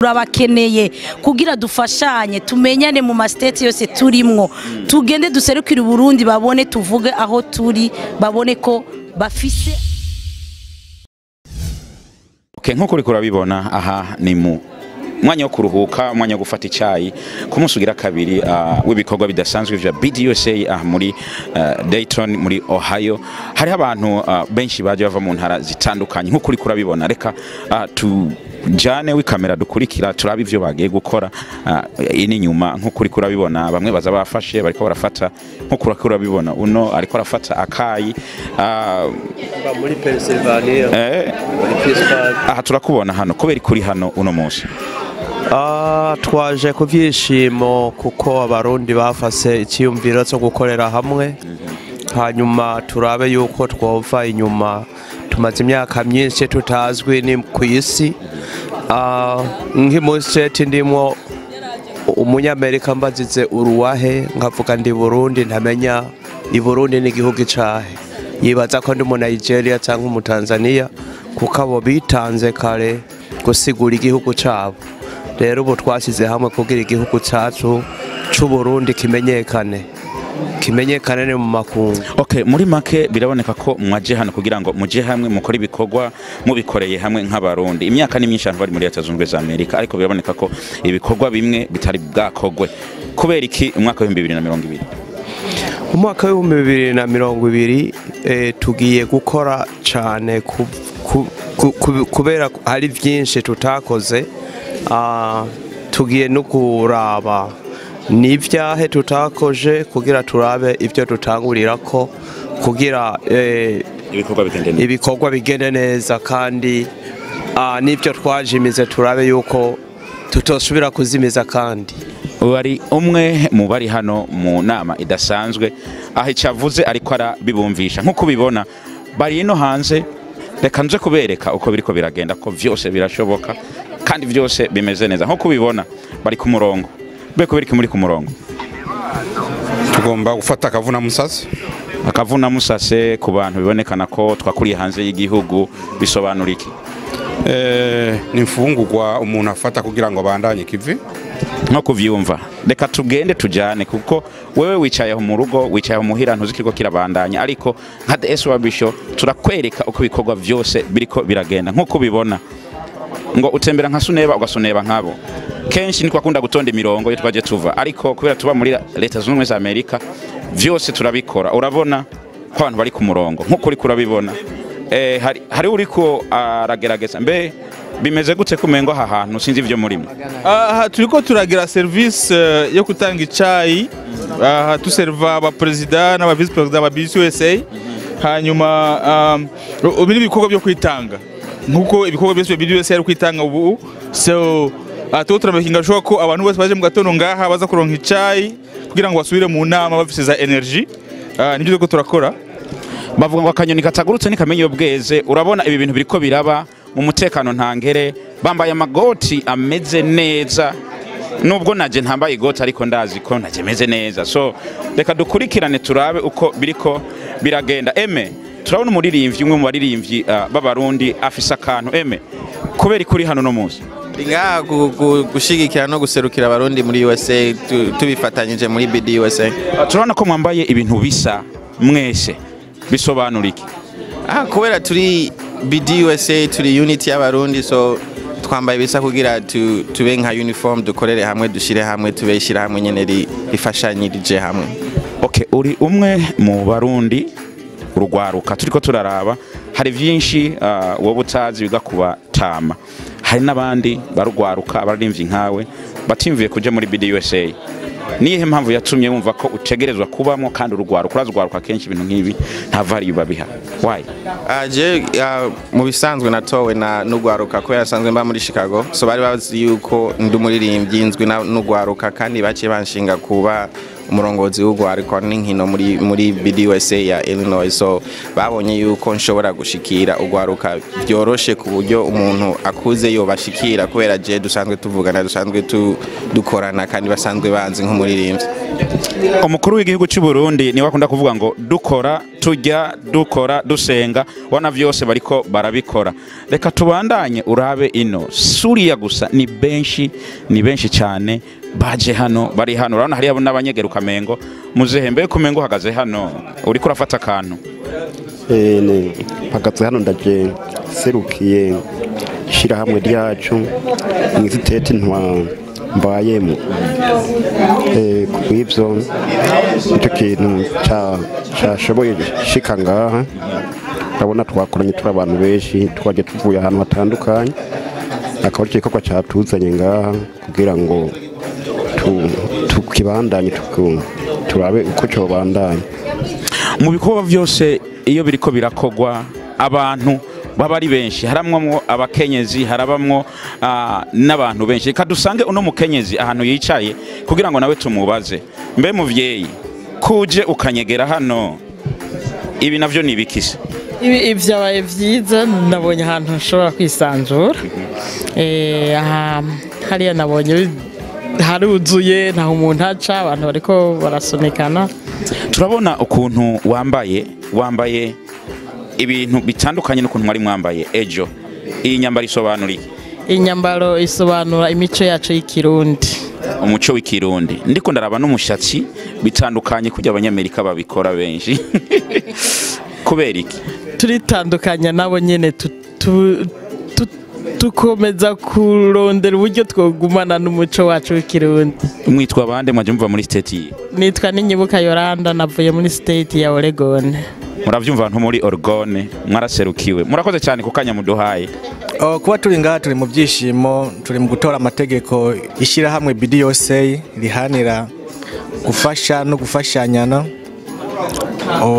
Turabakeneye kugira dufashanye, tumenyane mu ma state yose turimwo, tugende duserukire Burundi, babone tuvuge aho turi, babone ko bafise. Okay, nkuko uriko urabibona, aha ni mu mwanya wo kuruhuka, umwanya wo gufata icyayi ku munsi ugira kabiri w'ibikorwa bidasanzwe vya BDUSA aha muri Dayton muri Ohio. Hariho abantu benshi baje bava mu ntara zitandukanye nkuko uriko urabibona. Reka tujane w'ikamera dukurikira, turabe ivyo bagiye gukora ini nyuma. Nkuko uriko urabibona, bamwe baza bafashe, bariko barafata. Nkuko uriko urabibona, uno ariko arafata akayi. Muri Pennsylvania, muri Pittsburgh. Aha turakubona hano kubera kuri hano uno munsi. Twaje ku byishimo kuko Abarundi bafase icyiyumviro cyo gukorera hamwe, hanyuma turabe yuko twova inyuma. Tumaze imyaka myinshi tutazwi ni ku isi. Nk'imuseti ndimwo umunyamerika mbazize uruwahe, nkavuga ndi Burundi, ntamenya i Burundi n'igihugu icahe, yibaza ko ndi mu Nigeria cyangwa mu Tanzania, kuko abo bitanze kare gusigura igihugu cabo. Rero ubu twashyize hamwe kugira igihugu cyacu c'u Burundi kimenyekane, kimenyekane mu makungu. Okay, muri make biraboneka ko mwaje hano kugira ngo muje hamwe mukore ibikorwa mubikoreye hamwe nk'Abarundi. Imyaka ni myinshi abantu bari muri Leta Zunze Ubumwe za Amerika, ariko biraboneka ko ibikorwa bimwe bitari bwakogwe. Kubera iki umwaka wa 2020? Umwaka wa 2020 tugiye gukora cyane kubera hari byinshi tutakoze. Tugiye no kuraba ni ibyahe tutakoje kugira turabe ibyo dutangurira ko kugira ibikorwa bigende neza. Ibikorwa bigende neza kandi n'ibyo twajimize turabe yuko tutosubira kuzimiza kandi. Wari umwe mu bari hano mu nama idasanzwe, aho icyavuze ariko arabibumvisha. Nk'uko ubibona, bari ino hanze. Reka nze kubereka uko biriko biragenda, ko vyose birashoboka kandi vyose bimeze neza. Nk'uko ubibona, bari ku murongo. Be kubera iki muri ku murongo? Tugomba gufata akavuna musase. Akavuna musase, ku bantu bibonekana ko twakuriye hanze y'igihugu, bisobanura iki? Ni imfungurwa umuntu afata kugira ngo abandanye ikivi. Nko kuvyumva, reka tugende tujane, kuko wewe wicaye aho mu rugo, wicaye aho muhira, ntuzi kiriko kirabandanya, ariko nka DS Wabisho turakwereka uko ibikorwa vyose biriko biragenda. Nkuko ubibona, ngo utembera nka suneba ugasuneba nkabo. Kenshi niko akunda gutonda imirongo iyo twaje tuva, ariko kubera tuba muri Leta Zunze Ubumwe za Amerika vyose turabikora. Urabona ko abantu bari ku murongo nkuko uriko urabibona. Hari uriko aragerageza. Mbe bimeze gute kumengo aha hantu sinzi ivyo murimo? Aha turiko turagira service yo gutanga icayi. Aha tuserva abaperezida n'aba vice perezida ba BCUSA. Hanyuma ubu ni ibikorwa byo kwitanga, nkuko ibikorwa byose bya BCUSA ari kwitanga ubu. So turiko turamakinga sure ko abantu bose baje mu gatondo ngaha baza kuronka icayi kugira ngo basubire mu nama bafise za energy. Nibyo turiko turakora. Bavuga ngo akanyoni katagurutse ntikamenya iyo bweze. Urabona ibi bintu biriko biraba mu mutekano ntangere. Bambaye amagoti ameze neza, nubwo naje ntambaye igoti, ariko ndazi ko naje meze neza. So reka dukurikirane turabe uko biriko biragenda. Eme, turabona umuririmbyi, umwe mu baririmbyi b'Abarundi afise akantu. Eme, kubera ikuri hano no munsi? Ngaha gushigikira no guserukira Abarundi muri USA, tubifatanyije muri BD USA. Turabona ko mwambaye ibintu bisa mwese, bisobanura iki? Kubera turi BD USA, turi unity y'Abarundi, so twambaye bisa kugira tube nka uniform, dukorere hamwe, dushire hamwe, tube hamwe nyene rifashanyirije hamwe. Okay, uri umwe mu Barundi urugwaruka turiko turaraba. Hari vyinshi wowe utazi biga kubatama, hari n'abandi barugwaruka, abaririmbyi nkawe batimviye kuja muri BDUSA. Niyihe mpamvu yatumye wumva ko utegerezwa kubamwo kandi urugwaruka? Urazugwaruka kenshi ibintu nk'ibi nta value babiha. Why? Je mu bisanzwe natowe na n'ugwaruka kubera nsanzwe mba muri Chicago, so bari bazi yuko ndi umuririmbyi nzwi n'ugwaruka, kandi baciye banshinga kuba umurongozi w'ugwaruka n'inkino muri BDUSA ya Illinois. So babonye yuko nshobora gushikira ugwaruka byoroshe, ku buryo umuntu akuze yobashikira, kubera je dusanzwe tuvugana, dusanzwe dukorana, kandi basanzwe banzi nk'umuririmbyi. Umukuru w'igihugu cy'u Burundi niwe akunda kuvuga ngo dukora. Turya, dukora, dusenga, wana vyose bariko barabikora. Reka tubandanye urabe ino suriya gusa ni benshi, ni benshi cyane baje hano, bari hano. Urabona hariya n'abanyegeruka mengo muzehe mbe kumengo uhagaze hano uriko urafata akantu. Ne mpagaze hano ndaje serukiye ishirahamwe ryacu mw'isiteti ntwa mbayemo. Kubw'ivyo icyo kintu cashoboye shika ngaha, urabona twakoranye turi abantu benshi, twaje tuvuye ahantu hatandukanye, akaba ari igikorwa catuzanye ngaha kugira ngo tukibandanye, turabe uko cobandanya. Mu bikorwa vyose iyo biriko birakogwa abantu baba ari benshi, haramwo abakenyezi, harabamwo n'abantu benshi. Reka dusange uno mukenyezi ahantu yicaye kugira ngo nawe tumubaze. Mbe muvyeyi, kuje ukanyegera hano, ibi navyo ni ibikise? Ibi vyabaye vyiza, nabonye ahantu nshobora kwisanzura. Aha hariya nabonye haruzuye, ntaho umuntu aca, abantu bariko barasunikana. Turabona ukuntu wambaye ibintu bitandukanye n'ukuntu mwari mwambaye ejo. Iyi nyambaro isobanura iki? Inyambaro isobanura imico yacu y'ikirundi, umuco w'ikirundi. Ndiko ndaraba n'umushatsi bitandukanye kujya abanyamerika babikora benshi. Kubera iki? Turitandukanya nabo nyene, tukomeza kurondera uburyo twogumana n'umuco wacu w'ikirundi. Mwitwa bande mwaje muva muri state iyi? Nitwa Ninyibuka Yoranda, navuye muri state ya Oregon. Muravyumva abantu muri Oregon mwaraserukiwe. Murakoze cyane kukanya muduhaye. Kuba turi ngaha turi mu byishimo, turi mu gutora amategeko ishyirahamwe BDUSA rihanira gufasha no gufashanyana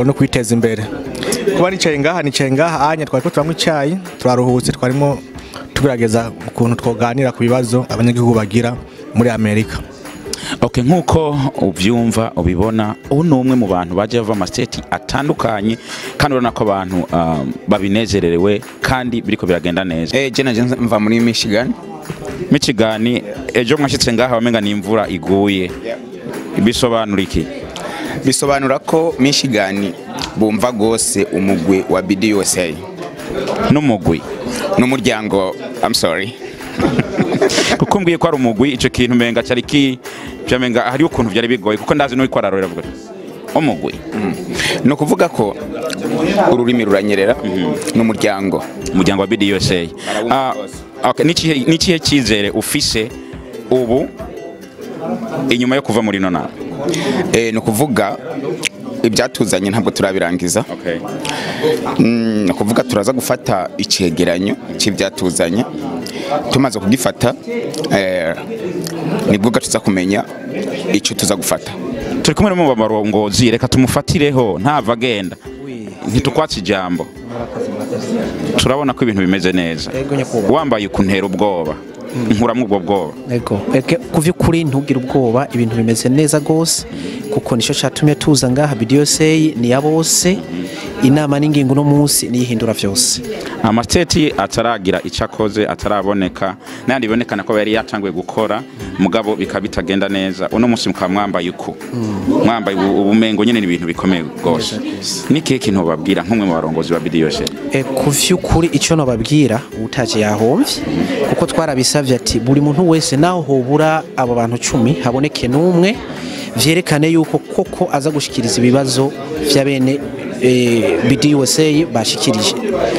no kwiteza imbere. Kuba nicaye ngaha anya twariko turanywa icyayi, turaruhutse, twarimo tugerageza ukuntu twoganira ku bibazo abanyagihugu bagira muri Amerika. Okay, nkuko uvyumva ubibona, ubu ni umwe mu bantu baje bava amastate atandukanye, kandi urabona ko abantu babinezererewe kandi biriko biragenda neza. Je naje mva muri Michigan. Michigan, ejo mwashitse ngaha wamenga ni imvura iguye. Bisobanura iki? Bisobanura ko Michigan bumva gose umugwi wa BDUSA. N'umugwi, n'umuryango, I'm sorry. Kuko mbwiye ko ari umugwi, ico kintu menga cyari ki byamenga hari ukuntu byari bigoye, kuko ndazi n'uko ararorera avuga umugwi. No kuvuga ko ururimi ruranyerera n'umuryango, umuryango wa BDUSA. Okay, nikihe cyizere ufise ubu inyuma yo kuva muri nona? No kuvuga ibyatuzanye ntabwo turabirangiza. Okay. No kuvuga turaza gufata icegeranyo cy'ibyatuzanye, tumaze kugifata nibwo tuza kumenya icyo tuza gufata. Turi kumwe mu barongozi, reka tumufatireho ntava agenda, ntitukwatse ijambo. Turabona ko ibintu bimeze neza. Wambaye ukuntera ubwoba, nkuramwe ubwo bwoba. Ego, ku vy'ukuri ntugire ubwoba, ibintu bimeze neza gose, kuko nico catumye tuza ngaha. BDUSA ni ya bose, inama n'ingingo no munsi niyihindura vyose. Amateti ataragira icakoze ataraboneka, nandi bibonekana ko yari yatanguye gukora mugabo bikaba bitagenda neza. Uno munsi mukaba mwambaye uko mwambaye ubumengo nyene ni ibintu bikomeye gose. Niki kintu babwira nk'umwe mu barongozi ba BDUSA? Ku vy'ukuri ico nobabwira utaje yahomvye, kuko twarabisavye ati buri muntu wese naho hobura abo bantu 10 haboneke n'umwe, vyerekane yuko koko aza gushikiriza ibibazo vya bene BDUSA bashikirije.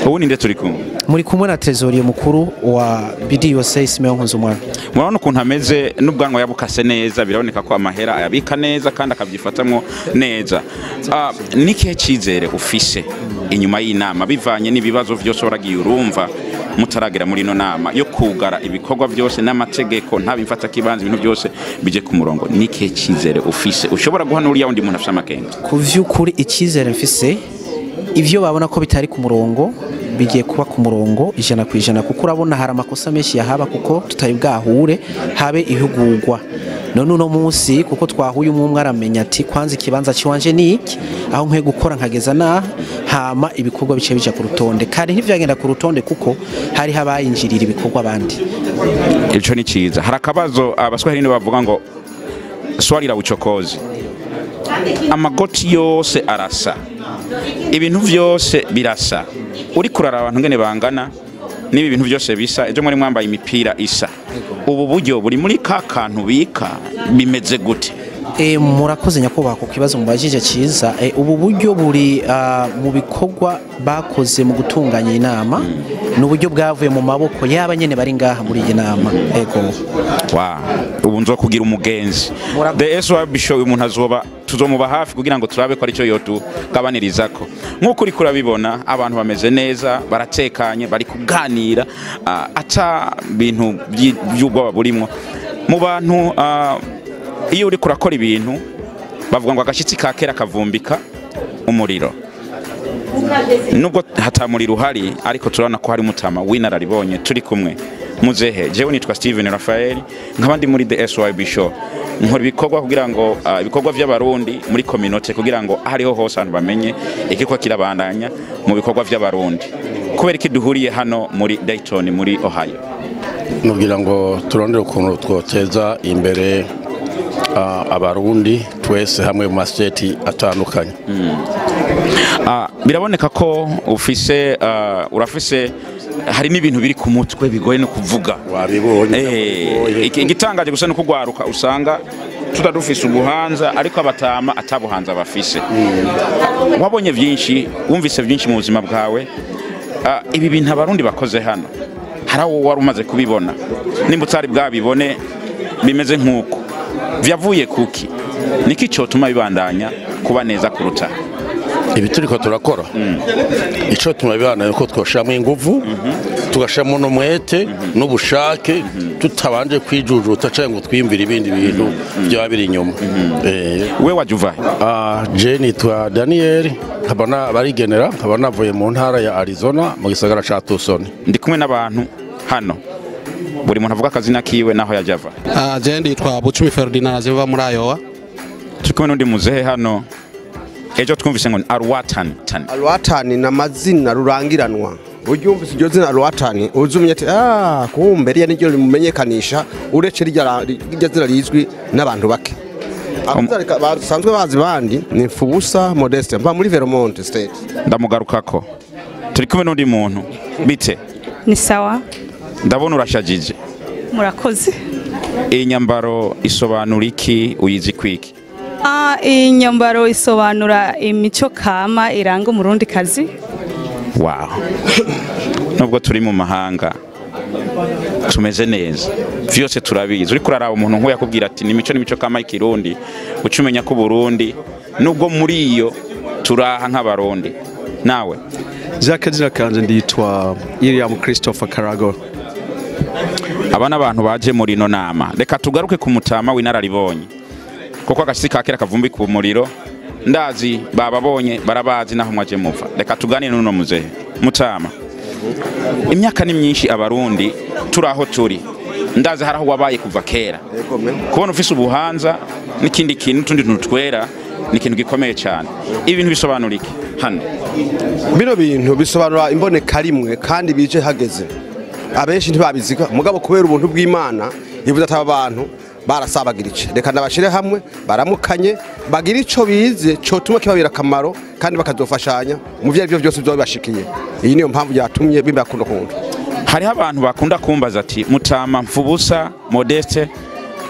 Ubu ninde turi kumwe? Muri kumwe na trésorier mukuru wa BDUSA Simeon Nkunzumwami. Murabona ukuntu ameze, n'ubwanwa yabukase neza, biraboneka ko amahera ayabika neza kandi akabyifatamwo neza. N'ikihe cyizere ufise inyuma y'inama bivanye n'ibibazo vyose waragiye urumva mutaragera muri ino nama yo kugara ibikorwa byose n'amategeko ntabimfata kibanza, ibintu byose bije ku murongo? N'ikihe cyizere ufise ushobora guha n'uriya wundi muntu afise amakenga? Ku vy'ukuri icyizere mfise, ivyo babona ko bitari ku murongo bigiye kuba ku murongo 100%, kuko urabona hari amakosa menshi yahaba kuko tutari bwahure habe ihugurwa. None uno munsi kuko twahuye umwe aramenya ati kwanza ikibanza ciwanje ni iki, aho nkwiye gukora nkageza naha, hama ibikorwa bice bija ku rutonde. Kandi ntivyagenda ku rutonde kuko hari habayinjirira ibikorwa abandi. Ico ni ciza. Hari akabazo abaswahili bavuga ngo swali la uchokozi, amagoti yose arasa, Ibintu vyose birasa, uri kurara abantu ngene bangana n'ibi bintu byose bisa. Ejo muri mwambaye imipira isa. Ubu buryo buri muri ka kantu bika bimeze gute? Murakoze nyakubahwa ku kibazo mubajije cyiza. Ubu buryo buri mu bikorwa bakoze mu gutunganya inama, ni uburyo bwavuye mu maboko yaba nyene bari ngaha muri iyi nama. Ego. Wow, ubu nzokugira umugenzi. The SYB show, umuntu azoba tuzomuba hafi kugira ngo turabe ko aricyo yotugabanyirizako. Nk'uko uri kurabibona, abantu bameze neza, baratekanye, bari kuganira ata bintu by'ubwoba burimwo mu bantu. Iyo uri kurakora ibintu, bavuga ngo agashyitsi ka kera kavumbika umuriro. Nubwo hatamuriro uhari, ariko turabona ko hari umutama w'inararibonye turi kumwe. Muzehe, jewe nitwa Steven Raphael, nkaba ndi muri The SYB Show. Nkora ibikorwa kugira ngo ibikorwa by'abarundi muri community, kugira ngo ahariho hose abantu bamenye ikiko kirabandanya mu bikorwa by'abarundi. Kubera iki duhuriye hano muri Dayton, muri Ohio? Nugira ngo turondere ukuntu twoteza imbere abarundi twese hamwe mu mastate atandukanye. Biraboneka ko ufise urafise, hari n'ibintu biri ku mutwe bigoye no kuvuga. Wabibonye. Igitangaje gusa no kugwaruka usanga tutadufise ubuhanza, ariko abatama atabuhanza bafise. Wabonye byinshi, wumvise byinshi mu buzima bwawe. Ibi bintu abarundi bakoze hano, hari aho wari umaze kubibona? Nimba utari bwabibone bimeze nk'uko, vyavuye kuki? Niki cyotuma bibandanya kuba neza kuruta ibi turiko turakora? Ico tuma bibana nuko twoshiramo inguvu, tugashiramo n'umwete n'ubushake, tutabanje kwijujuta canke ngo twiyumvire ibindi bintu byaba biri inyuma. We waje uva? Je nitwa Daniel, nkaba barigenera, nkaba navuye mu ntara ya Arizona, mu gisagara ca Tucson. Ndi kumwe n'abantu hano, buri muntu avuga akazina kiwe naho yaje ava. Je nditwa Bucumi Ferdinand, aje muri Iowa. Turi kumwe n'undi muzehe hano, ejo twumvise ngo ni Arwatan. Alwatani na mazina rurangiranwa. Uryumvise iryo zina Alwatani, uzumye ati ah, kumbe riya niryo rimumenyekanisha, uretse rirya zina rizwi n'abantu bake. Abazareka basanzwe bazi bandi ni Mfubusa Modeste, mva muri Vermont State. Ndamugarukako. Turi kumwe n'undi muntu. Bite? Ni sawa. Ndabona urashajije. Murakoze. Iyi nyambaro isobanura iki? Uyizi kwiki? Iyi nyambaro isobanura imico kama iranga umurundi kazi. Wow. Nubwo turi mu mahanga tumeze neza, vyose turabizi. Uri kuraraba umuntu nk'uyu akubwira ati ni imico n'imico kama y'ikirundi, uca umenya ko Burundi nubwo muri iyo turaha nk'abarundi. Nawe? Jacques kanje nditwa Iriam Christopher Karago. Aba n'abantu baje muri ino nama. Reka tugaruke ku mutama w'inararibonye, kuko agashitsi ka kera kavumbi ku muriro. Ndazi bababonye, barabazi naho mwaje muva. Reka tuganire n'uno muzehe. Mutama, imyaka ni myinshi abarundi turi aho turi. Ndazi hari aho wabaye kuva kera. Kubona ufise ubuhanza n'ikindi kintu n'utundi tuntu twera ni ikintu gikomeye cyane. Ibi bintu bisobanura iki hano? Bino bintu bisobanura imboneka rimwe kandi bije hageze. Abenshi ntibabiziga, mugabo kubera ubuntu bw'Imana ivuze ati aba bantu barasabagirije, reka ndabashire hamwe baramukanye, bagira ico bize cotuma kibabira akamaro kandi bakazofashanya mu byo aribyo byose bibashikiye. Iyi niyo mpamvu yatumye bimba kuno kuntu. Hariho abantu bakunda kumbaza ati Mutama Mfubusa Modeste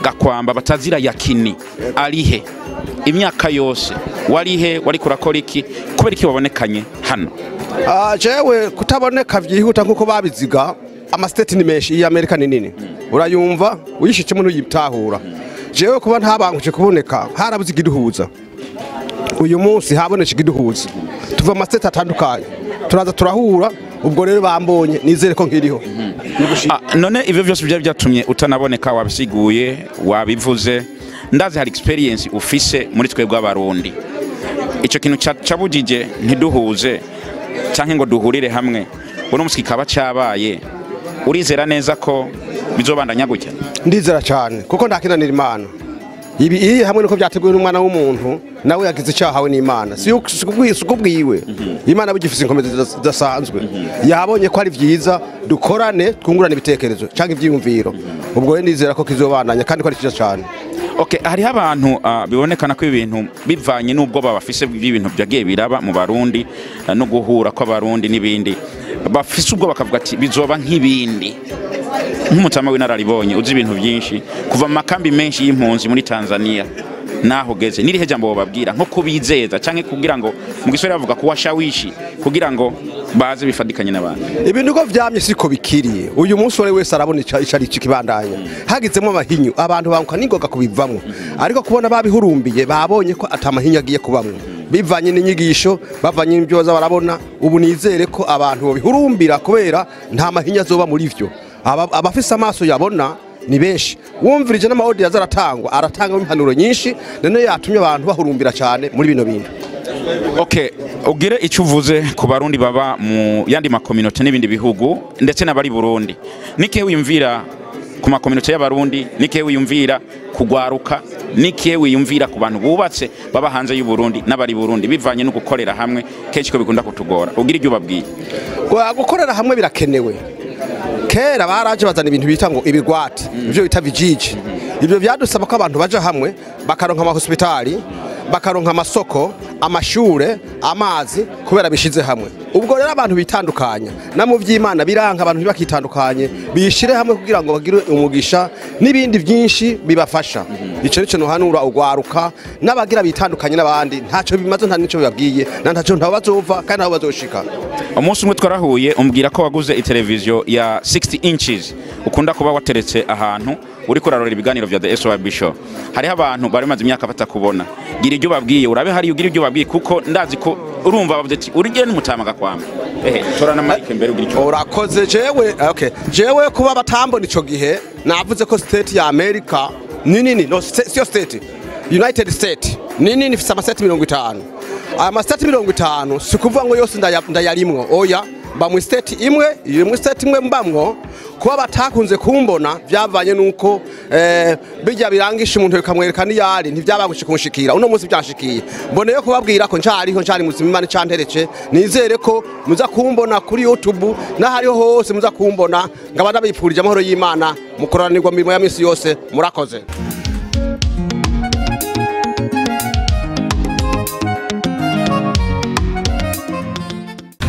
Gakwamba batazira yakini arihe imyaka yose warihe, wari kurakora iki, kubera iki wabonekanye hano? Jewe kutaboneka vyihuta nkuko babiziga, amastate ni menshi, iyi Amerika ni nini, urayumva uyishitsemo ntuyitahura. Jewe kuba ntabanguje kuboneka, harabuze igiduhuza. Uyu munsi habonetse igiduhuza, tuva amastate atandukanye, turaza turahura. Ubwo rero bambonye, nizere ko nkiriho. None ivyo byose byari byatumye utanaboneka, wabisiguye, wabivuze. Ndazi hari experience ufise muri twebwe abarundi. Ico kintu cabujije ntiduhuze canke ngo duhurire hamwe, uno musi kikaba cabaye. Urizera neza ko bizobandanya gutya? Ndizera cyane kuko ndakinanira Imana. Ibi iri hamwe nuko byateguwe n'umwana w'umuntu, nawe yagize icyaha n'Imana, si kubwiwe. Imana bugifise inkomezi zidasanzwe, yabonye ko ari vyiza dukorane, twungurane ibitekerezo cyangwa ivyiyumviro. Ubwo rero ndizera ko kizobandanya kandi ko ari cyiza cyane. Okay, hariho abantu bibonekana ko ibintu bivanye n'ubwo babafise by'ibintu byagiye biraba mu Barundi, no guhura kw'Abarundi n'ibindi, bafise ubwo bakavuga ati bizoba nk'ibindi. Nk'umutama w'inararibonye uzi ibintu byinshi kuva mu makambi menshi y'impunzi muri Tanzania naho geze, nirihe jambo bababwira nko kubizeza canke kugira ngo mu gisore bavuga kuwashawishi kugira ngo baze bifadikanye n'abandi? Ibintu ko vyamye siko bikiriye. Uyu munsi wari wese arabona icari kibandanya hagizemo amahinyu, abantu banka ningoga kubivamwo, ariko kubona babihurumbiye babonye ko atamahinyu agiye kubamwo bivanye n'inyigisho, bavanye n'ibyo baza barabona. Ubu nizere ko abantu bobihurumbira kubera nta mahinyu azoba muri vyo. Abafise amaso yabona ni benshi, wumvirije n'amawodi yazaratangwa, aratanga impanuro nyinshi, none yatumye abantu bahurumbira cyane muri bino bintu. Okay, ugire icyo uvuze ku Barundi baba mu yandi makominote n'ibindi bihugu ndetse n'abari Burundi. Nike wiyumvira ku makominote y'Abarundi, nike wiyumvira kugwaruka, nike wiyumvira ku bantu bubatse baba hanze y'u Burundi n'abari Burundi bivanye no gukorera hamwe kenshi ko bikunda kutugora. Ugire ibyo ubabwiye. Gukorera hamwe birakenewe. Kera baraje bazana ibintu bita ngo ibigwati, ibyo bita vijiji. Ibyo byadusaba ko abantu baja hamwe bakaronka ama hospitali, bakaronka amasoko, amashure, amazi, kubera bishize hamwe. Ubwo rero abantu bitandukanya na mu vy'Imana biranka abantu ntibakitandukanye, bishire hamwe kugira ngo bagire umugisha n'ibindi byinshi bibafasha. Ico nico nohanura ugwaruka n'abagira bitandukanye n'abandi, ntaco bimaze, nta nico bibabwiye, na ntaco ntabo bazova kandi nabo bazoshika. Umunsi umwe twarahuye umbwira ko waguze iteleviziyo ya 60 inches ukunda kuba wateretse ahantu uri kurarora ibiganiro vya The SYB Show. Hariho abantu bari bamaze imyaka batakubona. Gira ibyo babwiye, urabe hari ugira ibyo babwiye kuko ndazi ko urumva bavuze ati urigere n'umutama gakwamba. Ehe, tora na mic mbere ugira icyo. Urakoze jewe, okay. Jewe kuba batambona ico gihe navuze ko state ya America ni nini, no sio state, United States ni nini, ifise ama state 50. Aya ma state 50 sikuvuga ngo yose ndayarimwo, oya, mba mu state imwe, iyo mu state imwe mbamwo. Kuba batakunze kumbona byavanye nuko bijya birangisha umuntu bikamwereka niyari ntibyabagushe kunshikira. Uno munsi byashikiye, mboneye kubabwira ko ncariho, ncari muzima, Imana canterece. Nizere ko muza kumbona kuri YouTube n'ahariho hose muza kumbona, ngaba ndabipfurije amahoro y'Imana mukoranirwa mirimo ya misi yose. Murakoze.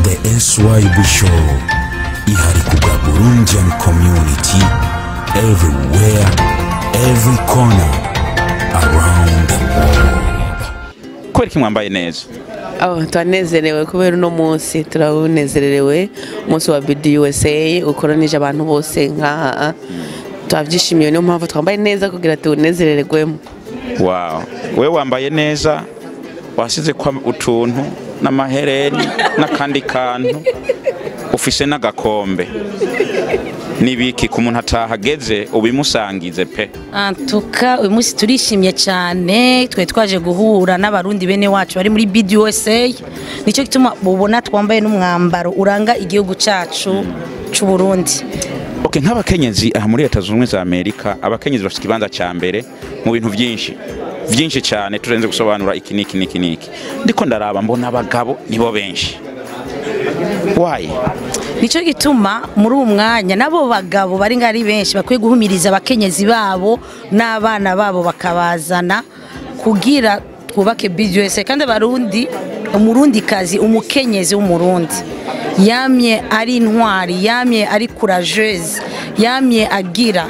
The SYB Show ihari kubwa Burundian community everywhere, every corner around the world. Kubera iki mwambaye neza? Oh, twanezerewe kubera uno munsi, turawunezerewe umunsi wa BDUSA ukoranije abantu bose nkaha. Twavyishimiye, niyo mpamvu twambaye neza kugira tunezererwemo. Wow, wewe wambaye neza, wasize kwa utuntu n'amahereni n'akandi kantu, ufise n'agakombe. Nibiki ku muntu atahageze ubimusangize pe. Antuka uyu munsi turishimye cyane, twe twaje guhura n'abarundi bene wacu bari muri BDUSA. Nico gituma ubona twambaye n'umwambaro uranga igihugu cacu c'u Burundi. Okay, nk'abakenyezi aha muri Leta Zunze Ubumwe za Amerika, abakenyezi bafite ikibanza ca mbere mu bintu byinshi byinshi cyane, turenze gusobanura iki niki niki niki. Ndiko ndaraba mbona abagabo nibo benshi. Why? Nico gituma muri uwo mwanya nabo bagabo bari ngari benshi bakwiye guhumiriza abakenyezi babo n'abana babo bakabazana kugira twubake BDUSA. Kandi abarundi, umurundi kazi, umukenyezi w'umurundi yamye ari intwari, yamye ari courageuse, yamye agira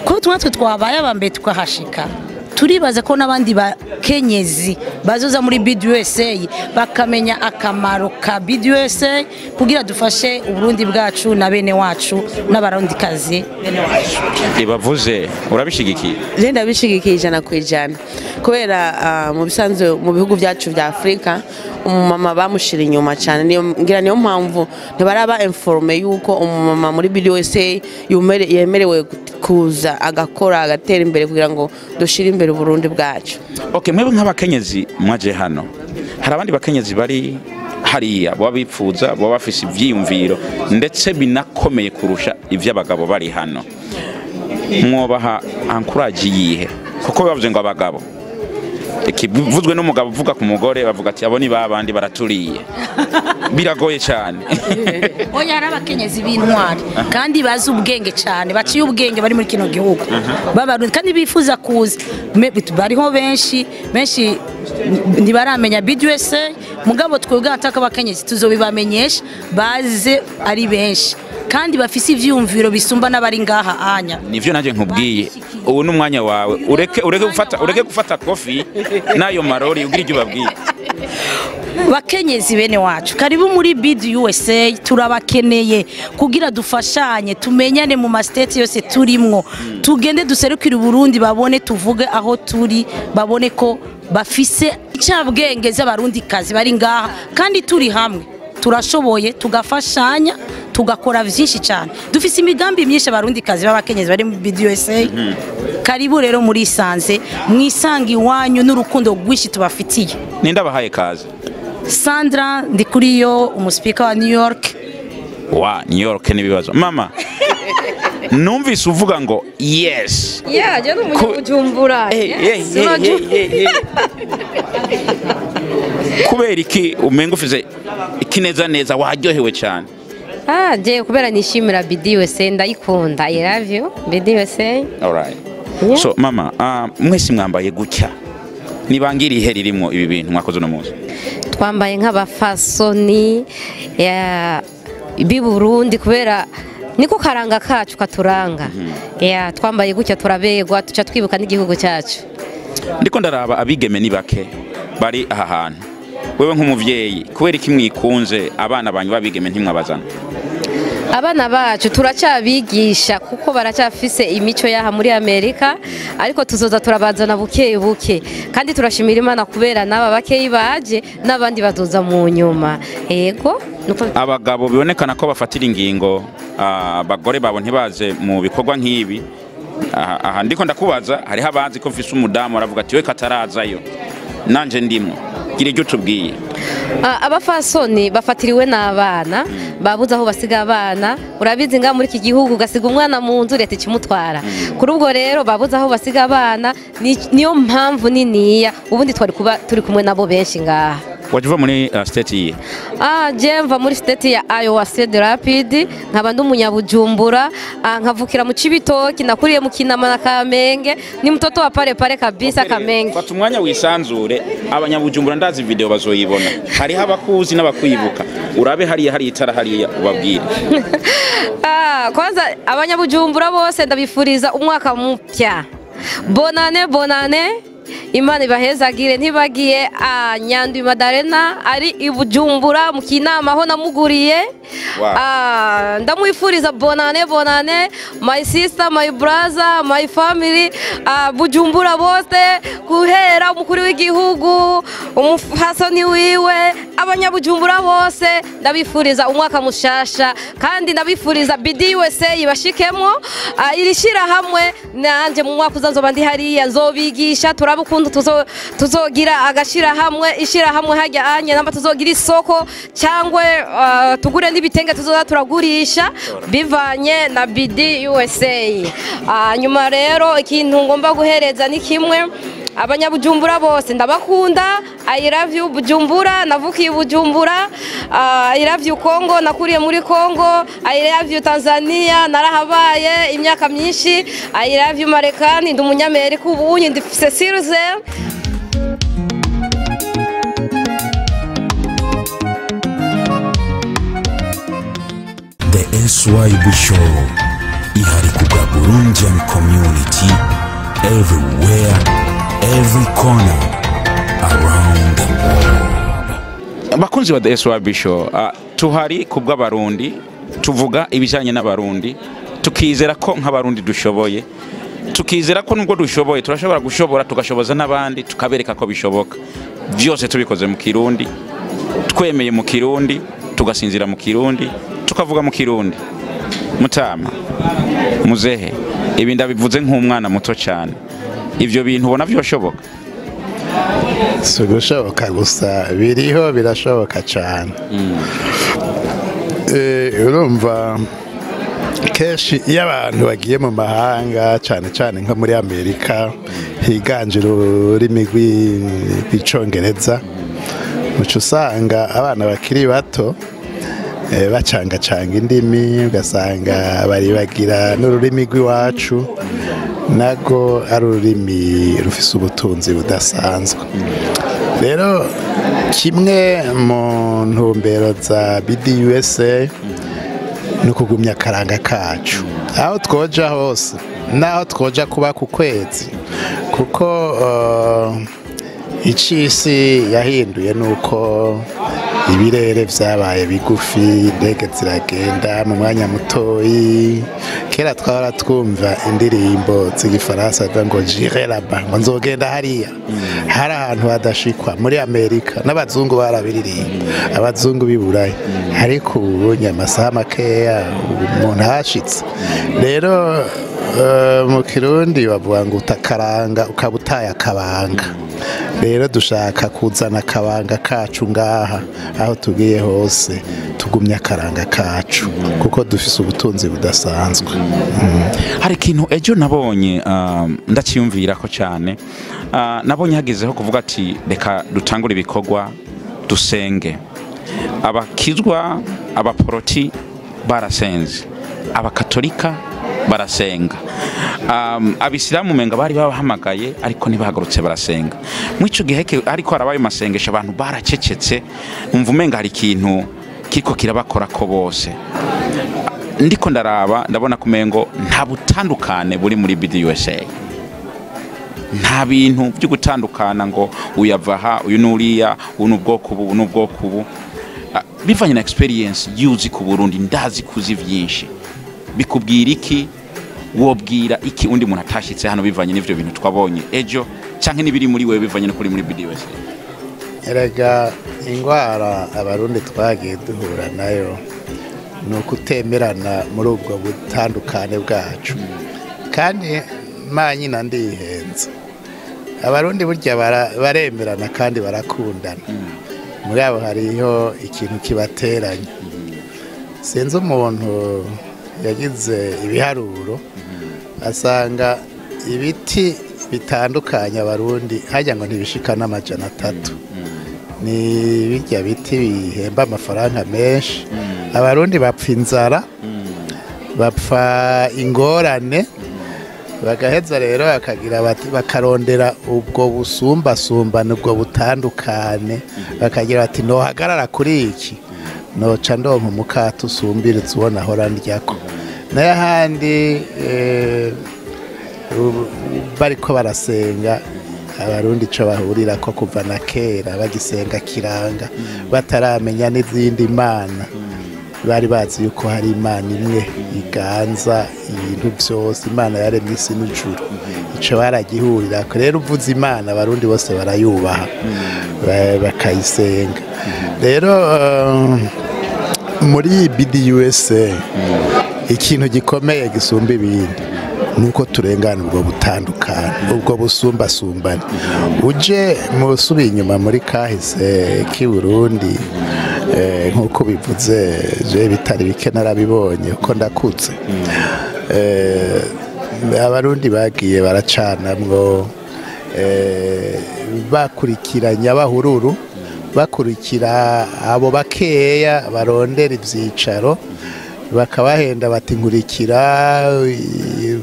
ko twatwe twabaye abambe tukahashika. Turibaza ko n'abandi bakenyezi bazoza muri BDUSA bakamenya akamaro ka BDUSA kugira dufashe Uburundi bwacu na bene wacu n'abarundi kazi bene wacu. Ibavuze urabishigikiye? Je ndabishigikiye 100% kubera mu bisanzwe mu bihugu byacu bya Afrika umumama bamushira inyuma cyane, niyo ngira niyo mpamvu ntibaraba informe yuko umumama muri BDUSA yemerewe kuza agakora agatera imbere kugira ngo dushire imbere Burundi bwacu. Okay, mwebwe nk'abakenyezi mwaje hano, hari abandi bakenyezi bari hariya baba bipfuza, baba bafise ivyiyumviro ndetse binakomeye kurusha ivy'abagabo bari hano. Mwobaha encourage yihe? Kuko bavuze ngo abagabo Ikivuzwe n'umugabo uvuga ku mugore, bavuga ati abo ni babandi baraturiye. Biragoye cyane. Oya, hari abakenyezi b'intwari kandi bazi ubwenge cyane, baciye ubwenge, bari muri kino gihugu b'Abarundi kandi bifuza kuza. Bariho benshi benshi ntibaramenya BDUSA, mugabo twebwe ataka abakenyezi tuzobibamenyesha, baze ari benshi kandi bafise ivyumviro bisumba n'abari ngaha anya. Nivyo nanjye nkubwiye, ubu ni umwanya wawe, ureke gufata kofi n'ayo marori, ugira ibyo ubabwiye. Bakenyezi bene wacu, karibu muri BDUSA, turabakeneye kugira dufashanye, tumenyane mu ma state yose turimwo, tugende duserukire Burundi, babone tuvuge aho turi, babone ko bafise incabwenge z'Abarundi kazi bari ngaha, kandi turi hamwe turashoboye, tugafashanya, tugakora vyinshi cyane. Dufise imigambi myinshi, Abarundi kazi b'abakenyezi bari mu BDUSA. Karibu rero muri Sanze, mwisanga iwanyu n'urukundo rwinshi tubafitiye. Ninde abahaye kaze? Sandra Ndikuriyo, umuspeaker wa New York. Wa New York n'ibibazo. Mama, numvise uvuga ngo yes. Yeah, je ni umunyabujumbura. Hey, hey, hey, hey, hey. Kubera iki umenga ufise ikineza neza, waryohewe cyane? Ah, je kubera nishimira BDUSA, ndayikunda. I love you, BDUSA. Alright. Yeah. So mama, mwese mwambaye gutya, nibangira ihe ririmwo ibi bintu mwakoze uno munsi? Twambaye nk'abafasoni ya b'i Burundi kubera niko karanga kacu katuranga. Yeah, twambaye gutya turabegwa, tuca twibuka n'igihugu cyacu. Ndiko ndaraba abigeme ni bake bari aha hantu. Wewe nk'umuvyeyi, kubera iki mwikunze abana banyu babigeme ntimwabazana? Abana bacu turacyabigisha kuko baracyafise imico yaha muri Amerika, ariko tuzoza turabazana buke buke, kandi turashimira Imana kubera n'aba bakeyi baje, n'abandi bazoza mu nyuma. Yego, nuko. Abagabo bibonekana ko bafatira ingingo abagore babo ntibaze mu bikorwa nk'ibi. Aha ndiko ndakubaza, hariho abazi ko mfise umudamu, aravuga ati we katarazayo nanje ndimwo. Gira ibyo utubwiye. Abafasoni bafatiriwe n'abana, babuze aho basiga abana. Urabizi nga muri iki gihugu ugasiga umwana mu nzu, leta ikimutwara. Kuri ubwo rero babuze aho basiga abana, niyo mpamvu niniya, ubundi twari kuba turi kumwe nabo benshi ngaha. Waje uva muri state yihe? Je mva muri state ya Iowa, Cedar Rapids, nkaba ndi umunyabujumbura, nkavukira mu Cibitoki, nakuriye mu Kinama na Kamenge, ni mtoto wa pale pale kabisa Kamenge. Fata umwanya wisanzure. Abanyabujumbura ndazi video bazoyibona, hariho abakuzi n'abakwibuka. Urabe hariya, hari itara hariya, ubabwire. Kwanza abanyabujumbura bose ndabifuriza umwaka mpya. Bonane, bonane. Imana ibahezagire. Ntibagiye Nyandwi Madarena ari i Bujumbura mu Kinama aho namuguriye. Ndamwifuriza bonane, bonane, my sister, my brother, my family, Bujumbura bose, guhera umukuru w'igihugu, umufasoni wiwe, abanyabujumbura bose ndabifuriza umwaka mushasha, kandi ndabifuriza BDUSA ibashikemo, iri shirahamwe. Nanje mu mwaka uza nzoba ndi hariya, nzobigisha, turabe ukuntu tuzogira agashirahamwe, ishirahamwe hajya anye, namba tuzogira isoko cyangwa tugure n'ibitenge tuzoza turagurisha bivanye na BDUSA. Nyuma rero ikintu ngomba guhereza ni kimwe: abanyabujumbura bose ndabakunda. I love you Bujumbura, navukiye Bujumbura. I love you Congo, nakuriye muri Congo. I love you Tanzania, narahabaye imyaka myinshi. I love you Marekani, ndi umunyamerika ubu ndi citizen. The SYB Show ihari kubwa Burundian community everywhere, every corner around the world. Abakunzi ba The SYB Show, tuhari kubw'Abarundi, tuvuga ibijanye n'Abarundi, tukizera ko nk'Abarundi dushoboye, tukizera ko nubwo dushoboye turashobora gushobora, tugashoboza n'abandi, tukabereka ko bishoboka. Byose tubikoze mu Kirundi, twemeye mu Kirundi, tugasinzira mu Kirundi, tukavuga mu Kirundi. Mutama muzehe, ibi ndabivuze nk'umwana muto cyane, ivyo bintu ubona vyoshoboka? Si ugushoboka gusa, biriho, birashoboka cyane. Urumva Kenshi iyo abantu bagiye mu mahanga, cyane cyane nko muri Amerika higanje ururimi rw'Icongereza, uca usanga abana bakiri bato bacangacanga indimi, ugasanga baribagira n'ururimi rw'iwacu, nago ari ururimi rufise ubutunzi budasanzwe. Rero kimwe mu ntumbero za BDUSA ni ukugumya akaranga kacu aho twoja hose, naho twoja kuba ku kwezi, kuko icisi yahinduye nuko ibirere vyabaye bigufi, indege ziragenda mu mwanya mutoyi. Kera twahora twumva indirimbo z'igifaransa zivuga ngo "J'irai là-bas", ngo nzogenda hariya, hari ahantu hadashikwa muri Amerika, n'abazungu barabiririmba, abazungu b'i Burayi. Ariko ubu amasaha makeya umuntu ahashitse. Rero mu Kirundi bavuga ngo utakaranga ukaba utaye akabanga. Rero dushaka kuzana akabanga kacu ngaha, aho tugiye hose tugumya akaranga kacu, kuko dufise ubutunzi budasanzwe. Hari ikintu ejo nabonye, ndakiyumvira ko cyane. Nabonye hagezeho kuvuga ati reka dutangure ibikorwa dusenge. Abakizwa, abaporoti barasenze, abakatolika barasenga, abisilamu menga bari babahamagaye ariko ntibahagurutse barasenga. Muri ico gihe ariko harabaye masengesho, abantu baracecetse, umva umenga hari ikintu kiriko kirabakora ko bose. Ndiko ndaraba ndabona kumengo nta butandukane buri muri BDUSA, nta bintu byo gutandukana ngo uyava aha, uyu nuriya, uyu n'ubwoko ubu n'ubwoko ubu. Bivanye na experience yuzi ku Burundi, ndazi kuzi vyinshi, bikubwira iki? Wobwira iki undi muntu atashitse hano bivanye n'ivyo bintu twabonye ejo canke n'ibiri muri wewe bivanye no kuri muri BDUSA? Erega ingwara abarundi twagiye duhura nayo ni ukutemerana muri ubwo butandukane bwacu. Kandi manyina ndihenze, abarundi burya baremerana kandi barakundana, muri abo hariho ikintu kibateranya. Sinzi umuntu yagize ibiharuro asanga ibiti bitandukanye abarundi hajya ngo ntibishika n'300, ni bijya biti bihemba amafaranga menshi. Abarundi bapfa inzara, bapfa ingorane, bagaheza rero bakagira bati bakarondera ubwo busumbasumbane, ubwo butandukane, bakagira bati nohagarara kuri iki noca ndonka umukate usumbiriza uwo nahora ndyako. Nayo ahandi bariko barasenga, abarundi ico bahurira ko kuva na kera bagisenga kiranga, bataramenya n'izindi mana, bari bazi yuko hari Imana imwe iganza ibintu byose, Imana yaremye isi n'ijuru, ico baragihurira. Rero uvuze Imana abarundi bose barayubaha, bakayisenga. Rero muri BDUSA ikintu gikomeye gisumba ibindi nuko turengana ubwo butandukane, ubwo busumbasumbane. Uje musubiye inyuma muri kahise k'i Burundi, nkuko bivuze je bitari bike narabibonye uko ndakutse. Abarundi bagiye baracanamwo, bakurikiranya bahururu, bakurikira abo bakeya barondera ivyicaro, bakabahenda bati nkurikira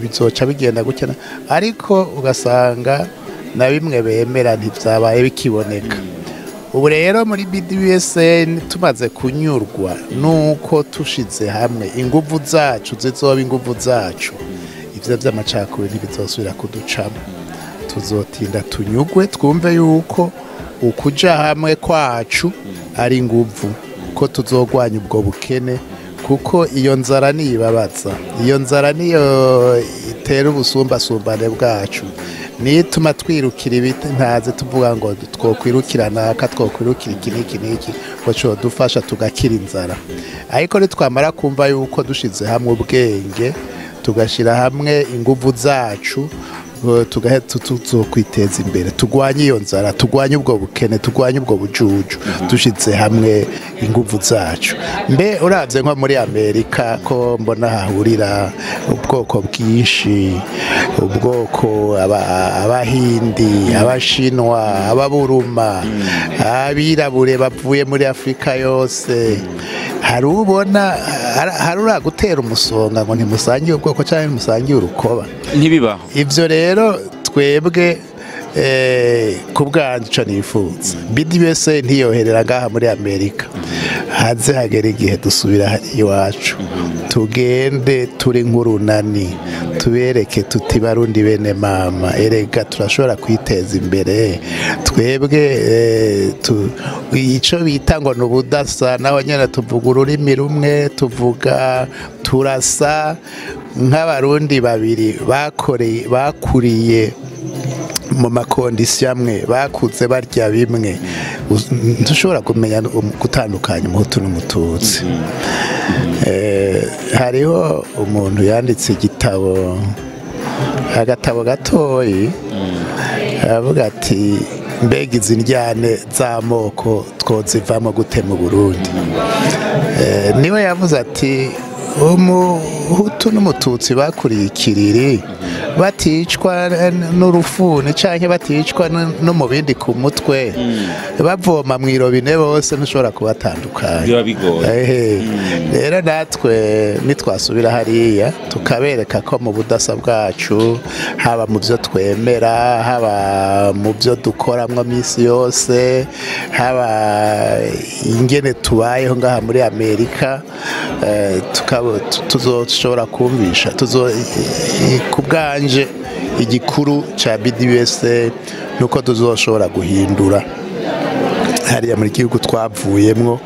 bizoca bigenda gutya, ariko ugasanga na bimwe bemera ntivyabaye bikiboneka. Ubu rero muri BDUSA tumaze kunyurwa nuko tushize hamwe inguvu zacu zizoba inguvu zacu, ivyo vy'amacakubiri ntibizosubira kuducamo. Tuzotinda tunyugwe, twumve yuko ukuja hamwe kwacu ari inguvu, ko tuzogwanya ubwo bukene, kuko iyo nzara niyibabaza, iyo nzara niyo itera ubusumbasumbane bwacu, nituma twirukira ibiti ntaze tuvuga ngo twokwirukira naka, twokwirukira iki n'iki n'iki, ngo codufasha tugakira inzara. Ariko nitwamara kumva yuko dushize hamwe ubwenge, tugashira hamwe inguvu zacu, Tugahita tuzokwiteza imbere, tugwanye iyo nzara, tugwanye ubwo bukene, tugwanye ubwo bujuju, dushize hamwe inguvu zacu. Mbe uravye nko muri Amerika, ko mbona hahurira ubwoko bwinshi, ubwoko Abahindi, Abashinwa, Ababuruma, abirabure bavuye muri Afurika yose, hari ubona hari uragutera umusonga ngo ntimusangiye ubwoko cyangwa ntimusangiye urukoba? Ntibibaho. Ibyo rero twebwe ku bwanjye ico nifuza, BDUSA ntiyoherera ngaha muri Amerika, haze hagera igihe dusubira hariya iwacu, tugende turi nk'urunani, tubereke tuti: "Barundi bene mama, erega turashobora kwiteza imbere." Twebwe ico bita ngo ni ubudasa, naho nyene tuvuga ururimi rumwe, tuvuga turasa nk'Abarundi babiri bakoreye, bakuriye mu ma conditions amwe, bakuze barya bimwe. Ntushobora kumenya gutandukanya Umuhutu n'Umututsi. Hariho umuntu yanditse igitabo, agatabo gatoyi, aravuga ati: "Mbega izi ndyane z'amoko twozivamo gute mu Burundi?" Niwe yavuze ati: "Umuhutu n'Umututsi bakuriye ikiriri, baticwa n'urufuni canke baticwa no mu bindi ku mutwe, bavoma mw'irobine bose, ntushobora kubatandukanya." Biba bigoye. Ehe. Rero natwe nitwasubira hariya, tukabereka ko mu budasa bwacu, haba mu byo twemera, haba mu byo dukoramwo minsi yose, haba ingene tubayeho ngaha muri Amerika, tuzoshobora kumvisha tuzo ku bwanje igikuru ca BDUSA nuko tuzoshobora guhindura hariya muri gihugu twavuyemwo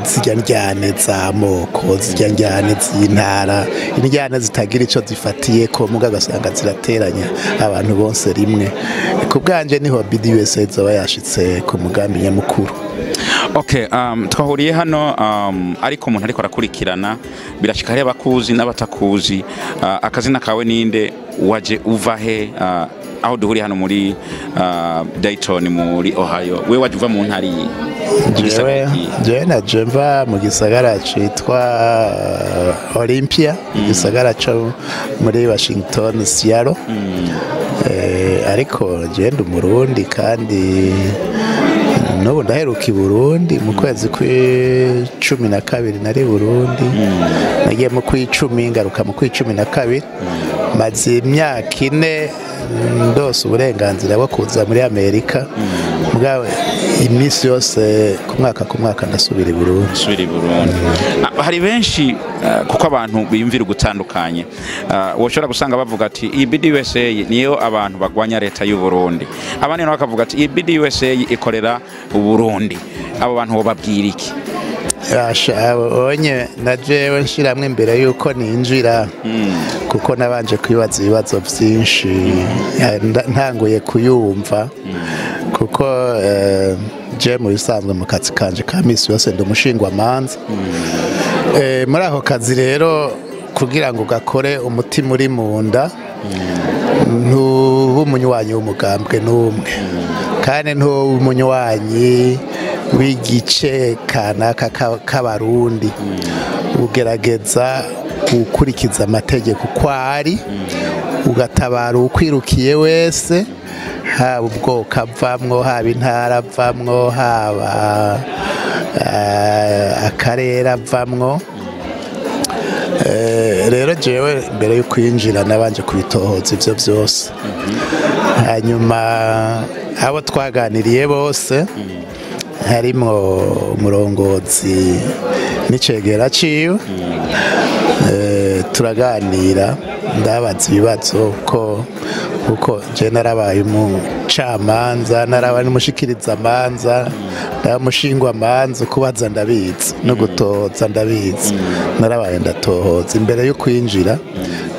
zirya ndyane z'amoko, zirya ndyane z'intara, indyane zitagira ico zifatiye ko, muga agasanga zirateranya abantu bose rimwe. Ku bwanje niho BDUSA izoba yashitse ku mugambi nyamukuru. Okay, twahuriye hano, ariko umuntu ariko arakurikirana, birashika hari abakuzi n'abatakuzi. Akazina kawe ninde? Waje uva he? Aho duhuriye hano muri Dayton muri Ohio, we waje uva mu ntara iyi? Jewe naje mva mu gisagara citwa Olympia, igisagara co muri Washington, Seattle. Ariko jewe ndi Umurundi, kandi n'ubu ndaheruka i Burundi mu kwezi kw'12. Nari i Burundi, nagiye mu kw'10, ngaruka mu kw'12. Maze imyaka 4 ndose uburenganzira bwo kuza muri Amerika. Mugabo iminsi yose, ku mwaka ku mwaka, ndasubira i Burundi. Subira i Burundi. Hari benshi, kuko abantu biyumvira ugutandukanye, woshobora gusanga bavuga ati: "Iyi BDUSA niyo abantu bagwanya leta y'u Burundi." Abandi nabo bakavuga ati: "Iyi BDUSA ikorera u Burundi." Abo bantu bobabwira iki? Asha, onye na jewe nshiramwe imbere yuko ninjira, kuko nabanje kwibaza ibibazo byinshi ntanguye kuyumva, kuko je mu bisanzwe mu kazi kanje ka misi yose ndi umushingwamanza. Muri ako kazi rero, kugira ngo gakore umutima uri mu nda, ntuba umunywanyi w'umugambwe n'umwe, kandi ntuba umunywanyi w'igice kanaka k'Abarundi. Ugerageza gukurikiza amategeko uko ari, ugatabara uwukwirukiye wese, haba ubwoko avamwo, haba intara avamwo, haba akarere avamwo. Rero jewe mbere yo kwinjira nabanje kubitohoza ivyo byose. Hanyuma abo twaganiriye bose, harimwo umurongozi n'icegera ciwe, turaganira, ndabaza ibibazo ko kuko je narabaye umucamanza, narabaye n'umushikirizamanza, ndamushingwamanza, kubaza ndabizi no gutohoza ndabizi. Narabaye ndatohoza imbere yo kwinjira.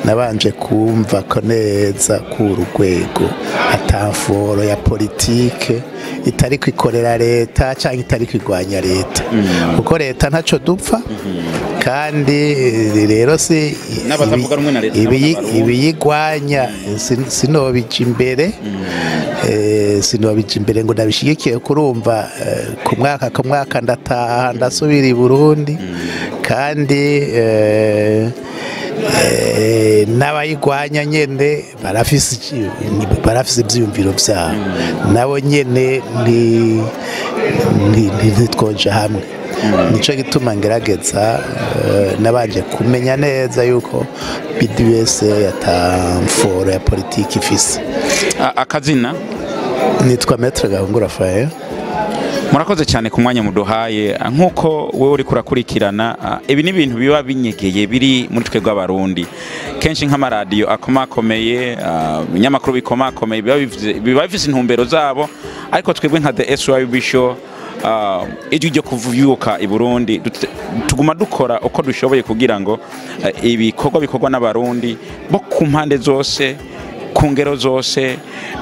Nabanje kumva ko neza ko urugwego atamforo ya politike itari kwikorera leta cyangwa itari kwigwanya leta, kuko leta ntaco dupfa. Kandi rero si N'abatavuga rumwe na leta nabo n'Abarundi. Ibiyigwanya sinobija imbere, sinobija imbere ngo ndabishigikiye. Kurumva ku mwaka ndataha, ndasubira i Burundi, kandi n'abayigwanya nyene barafise ivyiyumviro vyabo, nabo nyene ntitwoja hamwe. Nico gituma ngerageza, nabanje kumenya neza yuko BDUSA atamforo ya politiki ifise. Akazina? Nitwa Maître Gahungu Raphael. Murakoze cyane ku mwanya muduhaye. Nk'uko wowe uri kurakurikirana, ibi ni ibintu biba binyegeye biri muri twebwe Abarundi. Kenshi nk'amaradiyo akomakomeye, ibinyamakuru bikomakomeye biba bifise intumbero zabo, ariko twebwe nka The SYB Show, ijwi ryo kuvyuka i Burundi, tuguma dukora uko dushoboye kugira ngo ibikorwa bikorwa n'Abarundi bo ku mpande zose, ku ngero zose,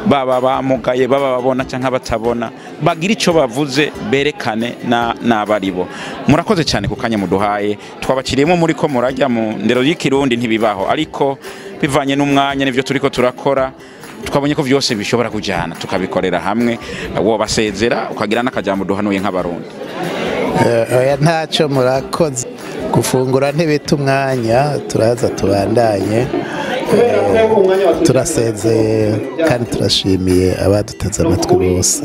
baba bamugaye, baba babona cyangwa batabona, bagira icyo bavuze, berekane na n'abaribo. Murakoze cyane ku kanya muduhaye. Twabakiriyemo muri ko murajya mu ndero y'Ikirundi, ntibibaho, ariko bivanye n'umwanya n'ivyo turiko turakora, twabonye ko byose bishobora kujyana tukabikorera hamwe. Wobasezera ukagira n'akajambo duhanuye nk'Abarundi. Oya, ntacyo, murakoze. Gufungura ntibita umwanya, turaza tubandanye. Turasezeye kandi turashimiye abaduteze amatwi bose.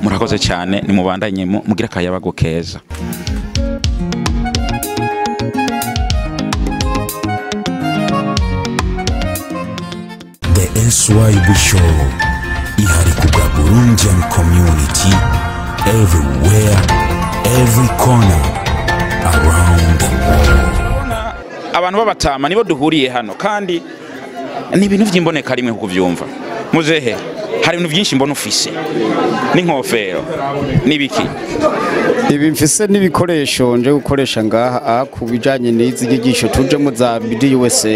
Murakoze cyane, nimubandanye mugire akayabagu keza. The SYB Show ihari kubwa Burundian community everywhere, every corner around the world. Abantu b'abatama nibo duhuriye hano, kandi ni ibintu by'imboneka rimwe kuko byumva. Muzehe, hari ibintu byinshi mbona ufise n'inkofero n'ibiki? Ibi mfise n'ibikoresho nje gukoresha ngaha ku bijanye n'izi nyigisho tujemo za BDUSA.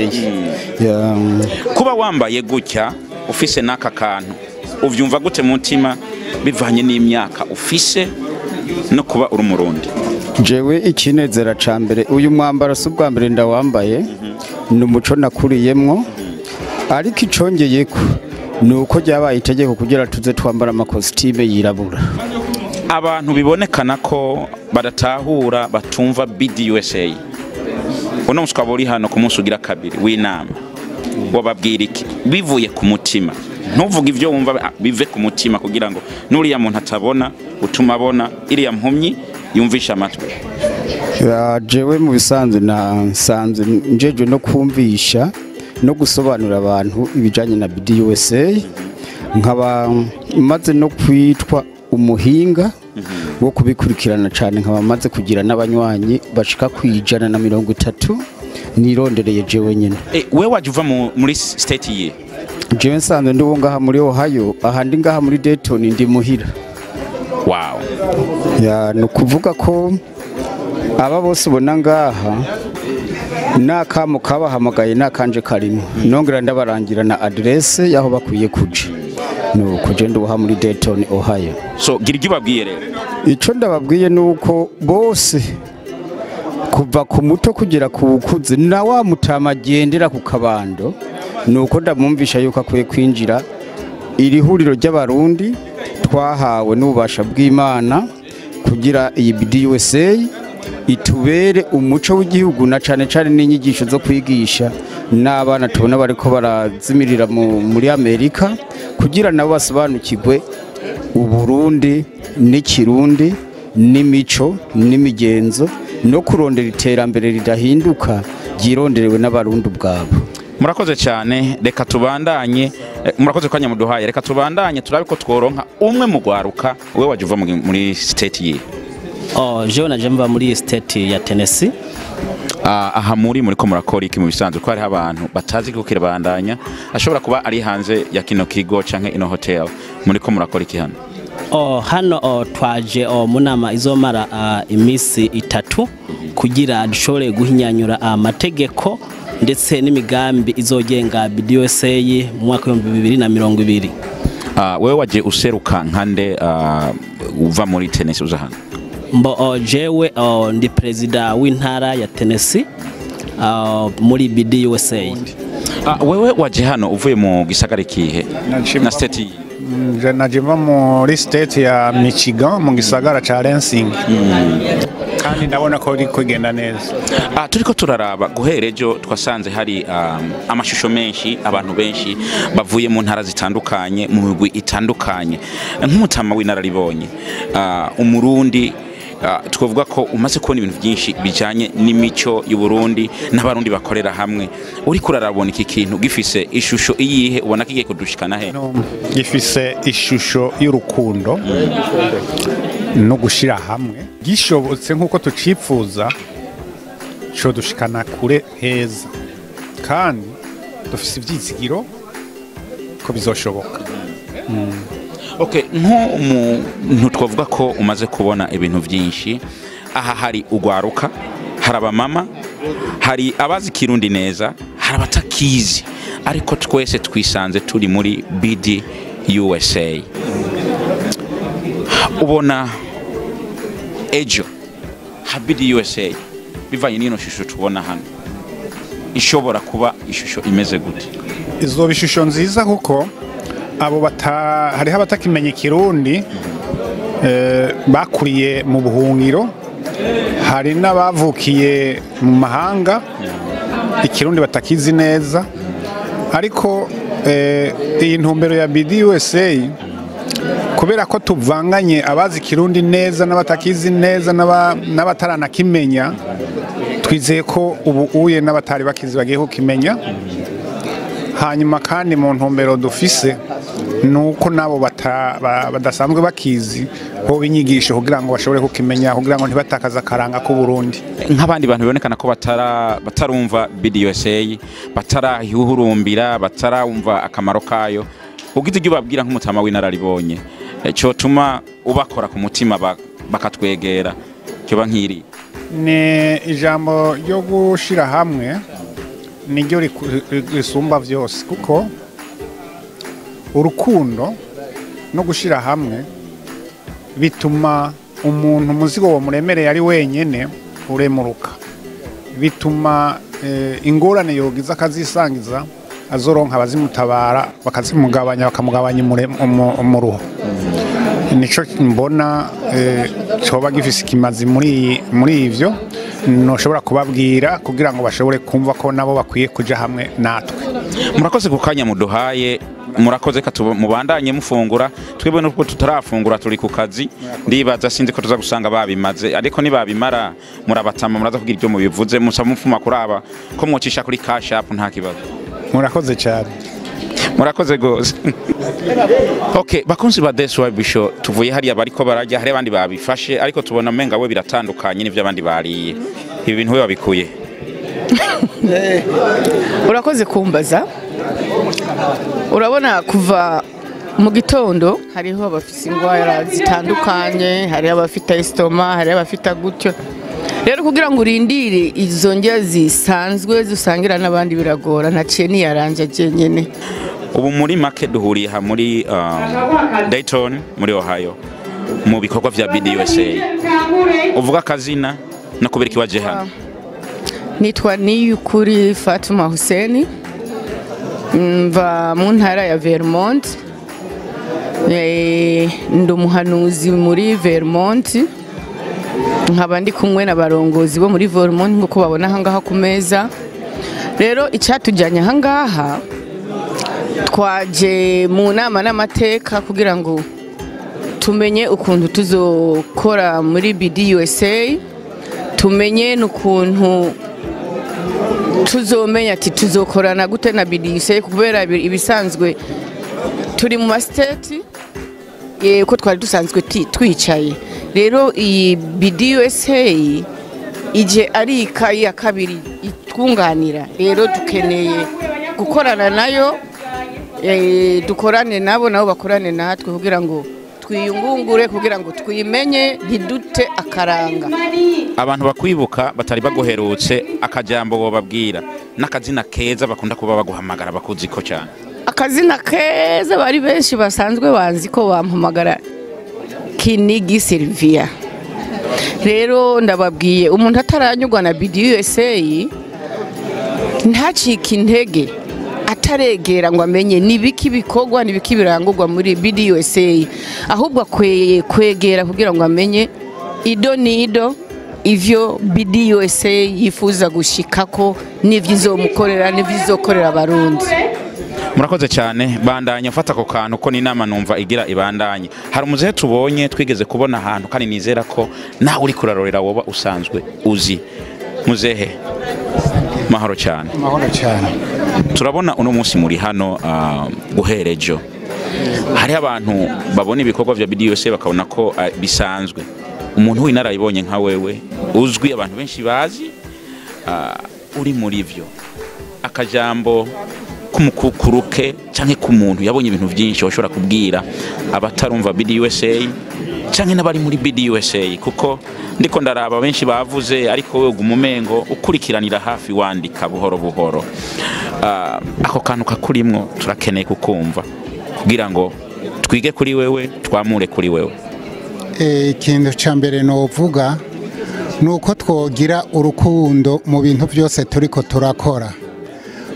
Yeah. Kuba wambaye gutya, ufise n'aka kantu, uvyumva gute mu mutima bivanye n'imyaka ufise no kuba uri Umurundi? Jewe ikinezera ca mbere, uyu mwambaro si ubwa mbere ndawambaye, ni umuco nakuriyemwo, ariko icongeyeko ni uko ryabaye itegeko kugira tuze twambara amakositime yirabura. Abantu bibonekana ko badatahura, batumva BDUSA, uno munsi ukaba uri hano ku munsi ugira kabiri w'inama, wababwira iki bivuye ku mutima? Ntuvuge ibyo wumva, bive ku mutima, kugira ngo n'uriya muntu atabona utuma abona, iriya mpumyi yumvisha amatwi. Ya, jewe mu bisanzwe nsanzwe njejwe no kumvisha no gusobanurira abantu ibijanye na BDUSA, nkaba maze no kwitwa umuhinga wo kubikurikirana cyane, nkaba maze kugira n'abanywanyi bashika ku 130 nirondereye jewe nyine. We waje uva muri state ye? Jewe nsanzwe ndi uwo ngaha muri Ohio, ahandi ngaha muri Dayton ndi muhira. Ya, ni ukuvuga ko aba bose ubona ngaha n'akamo kabahamagaye n'akanje karimo, nongera ndabarangira na aderese y'aho bakwiye kuja. Nuko je nduha muri Dayton, Ohio. So gira ibyo ubabwiye rero. Ico ndababwiye ni uko bose kuva ku muto kugera ku bukuze, na wa mutama agendera ku kabando, ni uko ndamwumvisha yuko akwiye kwinjira iri huriro ry'Abarundi twahawe n'ububasha bw'Imana kugira iyi BDUSA itubere umuco w'igihugu, na cane cane n'inyigisho zo kwigisha n'abana tubona bariko barazimirira muri Amerika, kugira nabo basobanukirwe Uburundi n'Ikirundi n'imico n'imigenzo no kurondera iterambere ridahinduka ryironderewe n'Abarundi ubwabo. Murakoze cyane, reka tubandanye. Murakoze kwa nyamuduhaye. Reka tubandanye turabe ko tworonka umwe mu gwaruka. We waje uva muri state ye? Oh, jewe naje mva muri state ya Tennessee. Aha muri ko murakora iki mu bisanzwe, ko hariho abantu batazi ko kirabandanya, ashobora kuba ari hanze ya kino kigo canke ino hotel? Muri ko murakora iki hano? Oh, hano twaje mu nama izomara iminsi 3 kugira dushobore guhinyanyura amategeko. ndetse n'imigambi izogenga BDUSA mu mwaka wa 2020. Wewe waje useruka nkande uva muri Tennessee uza hano? Mbo jewe ndi president w'intara ya Tennessee muri BDUSA. Wewe waje hano uvuye mu gisagara ikihe na state? Naje mva muri state ya Michigan mu gisagara ca Lansing. Kandi ndabona ko iri kugenda neza. Turiko turaraba guhera ejo twasanze hari amashusho menshi, abantu benshi bavuye mu ntara zitandukanye, mu migwi itandukanye. Nk'umutama w'inararibonye, umurundi, twavuga ko umaze kubona ibintu byinshi bijanye n'imico y'u Burundi n'abarundi bakorera hamwe. Uriko urarabona iki kintu gifise ishusho iyihe? Ubona kigiye kudushikana he? Gifise ishusho y'urukundo no gushira hamwe. Gishobotse nkuko tucipfuza cyo dushikana kure heza, kandi dufise ivyizigiro ko bizoshoboka. Okay, nk'umuntu twavuga ko umaze kubona ibintu byinshi, aha hari ugwaruka, hari abamama, hari abazi Kirundi neza, hari abatakizi, ariko twese twisanze turi muri BDUSA. Ubona ejo ha BDUSA bivanye n'ino shusho tubona hano ishobora kuba ishusho imeze gute? Izoba ishusho nziza kuko abo hariho abatakimenya Ikirundi, bakuriye mu buhungiro, hari n'abavukiye mu mahanga Ikirundi batakizi neza. Ariko iyi ntumbero ya BDUSA, kubera ko tuvanganye abazi Kirundi neza n'abatakizi neza n'abataranakimenya, twizeye ko ubu uye n'abatari bakizi bagiye kukimenya. Hanyuma kandi mu ntumbero dufise nuko nabo badasanzwe bakizi ho binyigisho kugira ngo bashobore kukimenya, kugira ngo ntibatakaza akaranga ku Burundi. Nk'abandi bantu bibonekana ko batarumva BDUSA, batarahurumbira, batarumva akamaro kayo, ugize ibyo babwira nk'umutama w'inararibonye cyo tuma ubakora ku mutima bakatwegera, cyo bankiri ni ijambo ryo gushira hamwe niryo risumba vyose, kuko urukundo no gushira hamwe bituma umuntu umuzigo wo muremereye ari wenyene uremuruka, bituma ingorane yogiza akazisangiza azoronka abazimutabara bakazimugabanya, bakamugabanya umuruho. Nico mbona coba gifise ikimazi muri ivyo noshobora kubabwira kugira ngo bashobore kumva ko nabo bakwiye kuja hamwe natwe. Murakoze ku kanya muduhaye, murakoze mubandanye mufungura. Twebwe nubwo tutarafungura turi ku kazi, ndibaza sinzi ko tuza gusanga babimaze, ariko nibabimara murabatama, muraza kugira ibyo mubivuze, musaba mufuma kuraba ko mwocisha kuri Cash App nta kibazo. Murakoze cyane. Murakoze gose. Okay, bakunzi ba DSYB Show, tuvuye hariya bariko barajya, hari abandi babifashe, ariko tubona menga we biratandukanye n'ivyo abandi bariye. Ibi bintu we babikuye? Urakoze kumbaza. Urabona kuva mu gitondo hariho abafite ingwara zitandukanye, hariho abafite estoma, hariho abafite gutyo. Rero kugira ngo urindire izo ndya zisanzwe zisangira n'abandi biragora, ntaciye niyaranje jenyene. Ubu muri make duhuriye ha muri Dayton muri Ohio mu bikorwa vya BDUSA. Uvuga akazina no kubera ikiwaje hano? Nitwa Niyukuri Fatuma Huseni, mva mu ntara ya Vermont, ndi umuhanuzi muri Vermont, nkaba ndi kumwe n'abarongozi bo muri Vermont nkuko babona aha ngaha ku meza. Rero icyatujyanye aha ngaha, twaje mu nama n'amateka kugira ngo tumenye ukuntu tuzokora muri BDUSA, tumenye n'ukuntu tuzomenya ati tuzokorana gute na BDUSA, kubera ibisanzwe turi mu ma state uko twari dusanzwe twicaye. Rero iyi BDUSA ije ari ikayi ya kabiri itwunganira, rero dukeneye gukorana nayo, dukorane nabo, nabo bakorane natwe kugira ngo Twiyungungure kugira ngo twimenye, ntidute akaranga. Abantu bakwibuka batari baguherutse, akajambo bobabwira n'akazina keza bakunda kuba baguhamagara bakuzi ko cyane. Akazina keza bari benshi basanzwe banzi ko bampamagara Kinigi Sylvia. Rero ndababwiye, umuntu ataranyurwa na BDUSA ntacike intege ataregera ngo amenye nibiki bikorwa, nibiki birangurwa muri BDUSA, ahubwo akweye kwegera kugira ngo amenye ido nido ivyo BDUSA yifuza gushikako n'ivyizomukorera n'ivyizokorera abarundi. Murakoze cyane. Bandanya mfata ako kantu ko n'inama numva igira ibandanye. Hari umuzehe tubonye twigeze kubona ahantu, kandi nizera ko nawe uri kurarorera woba usanzwe uzi. Muzehe, mahoro cyane. Mahoro cyane. Turabona uno munsi muri hano guhera ejo hariho abantu babona ibikorwa vya BDUSA bakabona ko bisanzwe. Umuntu w'inararibonye nka wewe uzwi, abantu benshi bazi, uri muri vyo, akajambo kumukukuruke canke kumuntu yabonye ibintu byinshi washobora kubwira abatarumva BDUSA canke n'abari muri BDUSA, kuko ndiko ndaraba benshi bavuze, ariko wewe gumumengo ukurikiranira hafi, wandika buhoro buhoro. Ako kantu kakurimwo turakeneye kukumva kugira ngo twige kuri wewe, twamure kuri wewe. Ikintu ca mbere novuga nuko twogira urukundo mu bintu byose turiko turakora,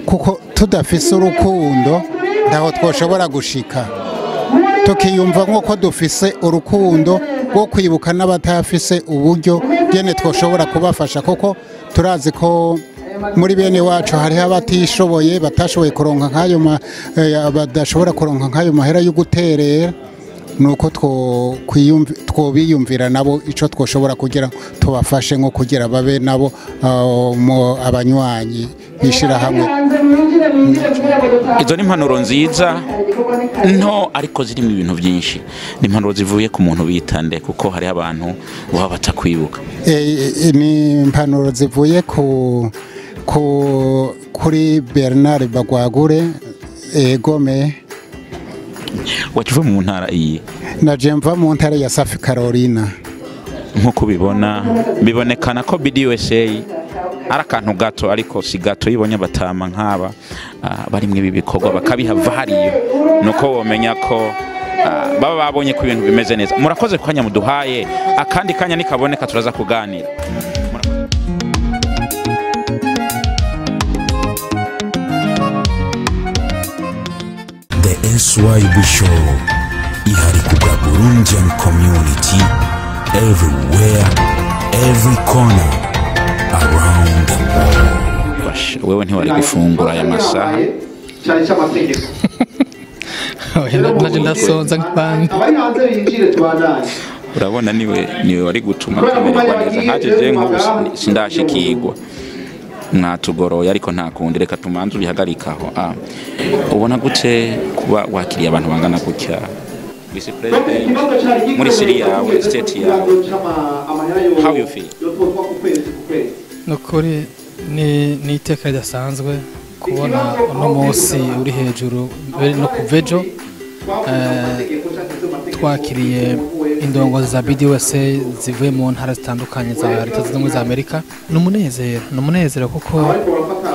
kuko tudafise urukundo ntaho twoshobora gushika. Tukiyumva nk'uko dufise urukundo rwo kwibuka n'abatafise uburyo gene twoshobora kubafasha, kuko turazi ko muri bene wacu hariho abatishoboye, batashoboye kuronka nk'ayo, badashobora kuronka nk'ayo mahera yo guterera. Nuko twobiyumvira nabo ico twoshobora kugira tubafashe, nko kugira babe nabo abanywanyi bishira hamwe. Izo ni impanuro nziza nto, ariko zirimo ibintu byinshi. Ni impanuro zivuye ku muntu bitande, kuko hari abantu baba batakwibuka. Ni impanuro zivuye ku kuri Bernard Bagwagure Gome. Wakiva mu ntara iyi? Naje mva mu ntara ya South Carolina. Nkuko bibona bibonekana ko BDUSA ari akantu gato, ariko si gato. Yibonye abatama nk'aba bari mu ibi bikorwa bakabiha value, nuko womenya ko baba babonye ko ibintu bimeze neza. Murakoze kanya muduhaye, akandi kanya nikaboneka turaza kuganira. The SYB Show ihari kubwa Burundian community everywhere, every corner around the world. Wewe ntiwari gufungura aya masaha. Naje ndasonza nk'abandi. Urabona niwe wari gutuma tumererwa neza. Nkaje nk'ubu sindashikirwa, mwatugoroye, ariko nta kundi, reka tumanze ubihagarikaho. Ubona gute kuba wakiriye abantu bangana gutya, vice president muri city yawe, state yawe, how you feel? Nukuri ni iteka ridasanzwe kubona uno munsi uri hejuru no kuvejo twakiriye indongozi za BDUSA zivuye mu ntara zitandukanye za Leta Zunze Ubumwe za Amerika. Ni umunezero kuko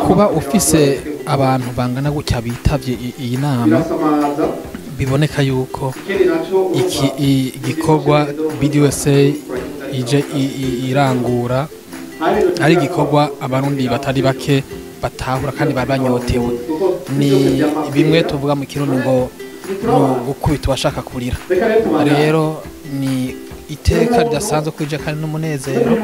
kuba ufise abantu bangana gutya bitavye iyi nama, biboneka yuko iki igikorwa BDUSA ije irangura ari igikorwa abarundi batari bake batahura kandi babanyotewe. Ni bimwe tuvuga mu kirundi ngo gukubita washaka kurira. Rero ni iteka ridasanzwe kwija kandi n'umunezero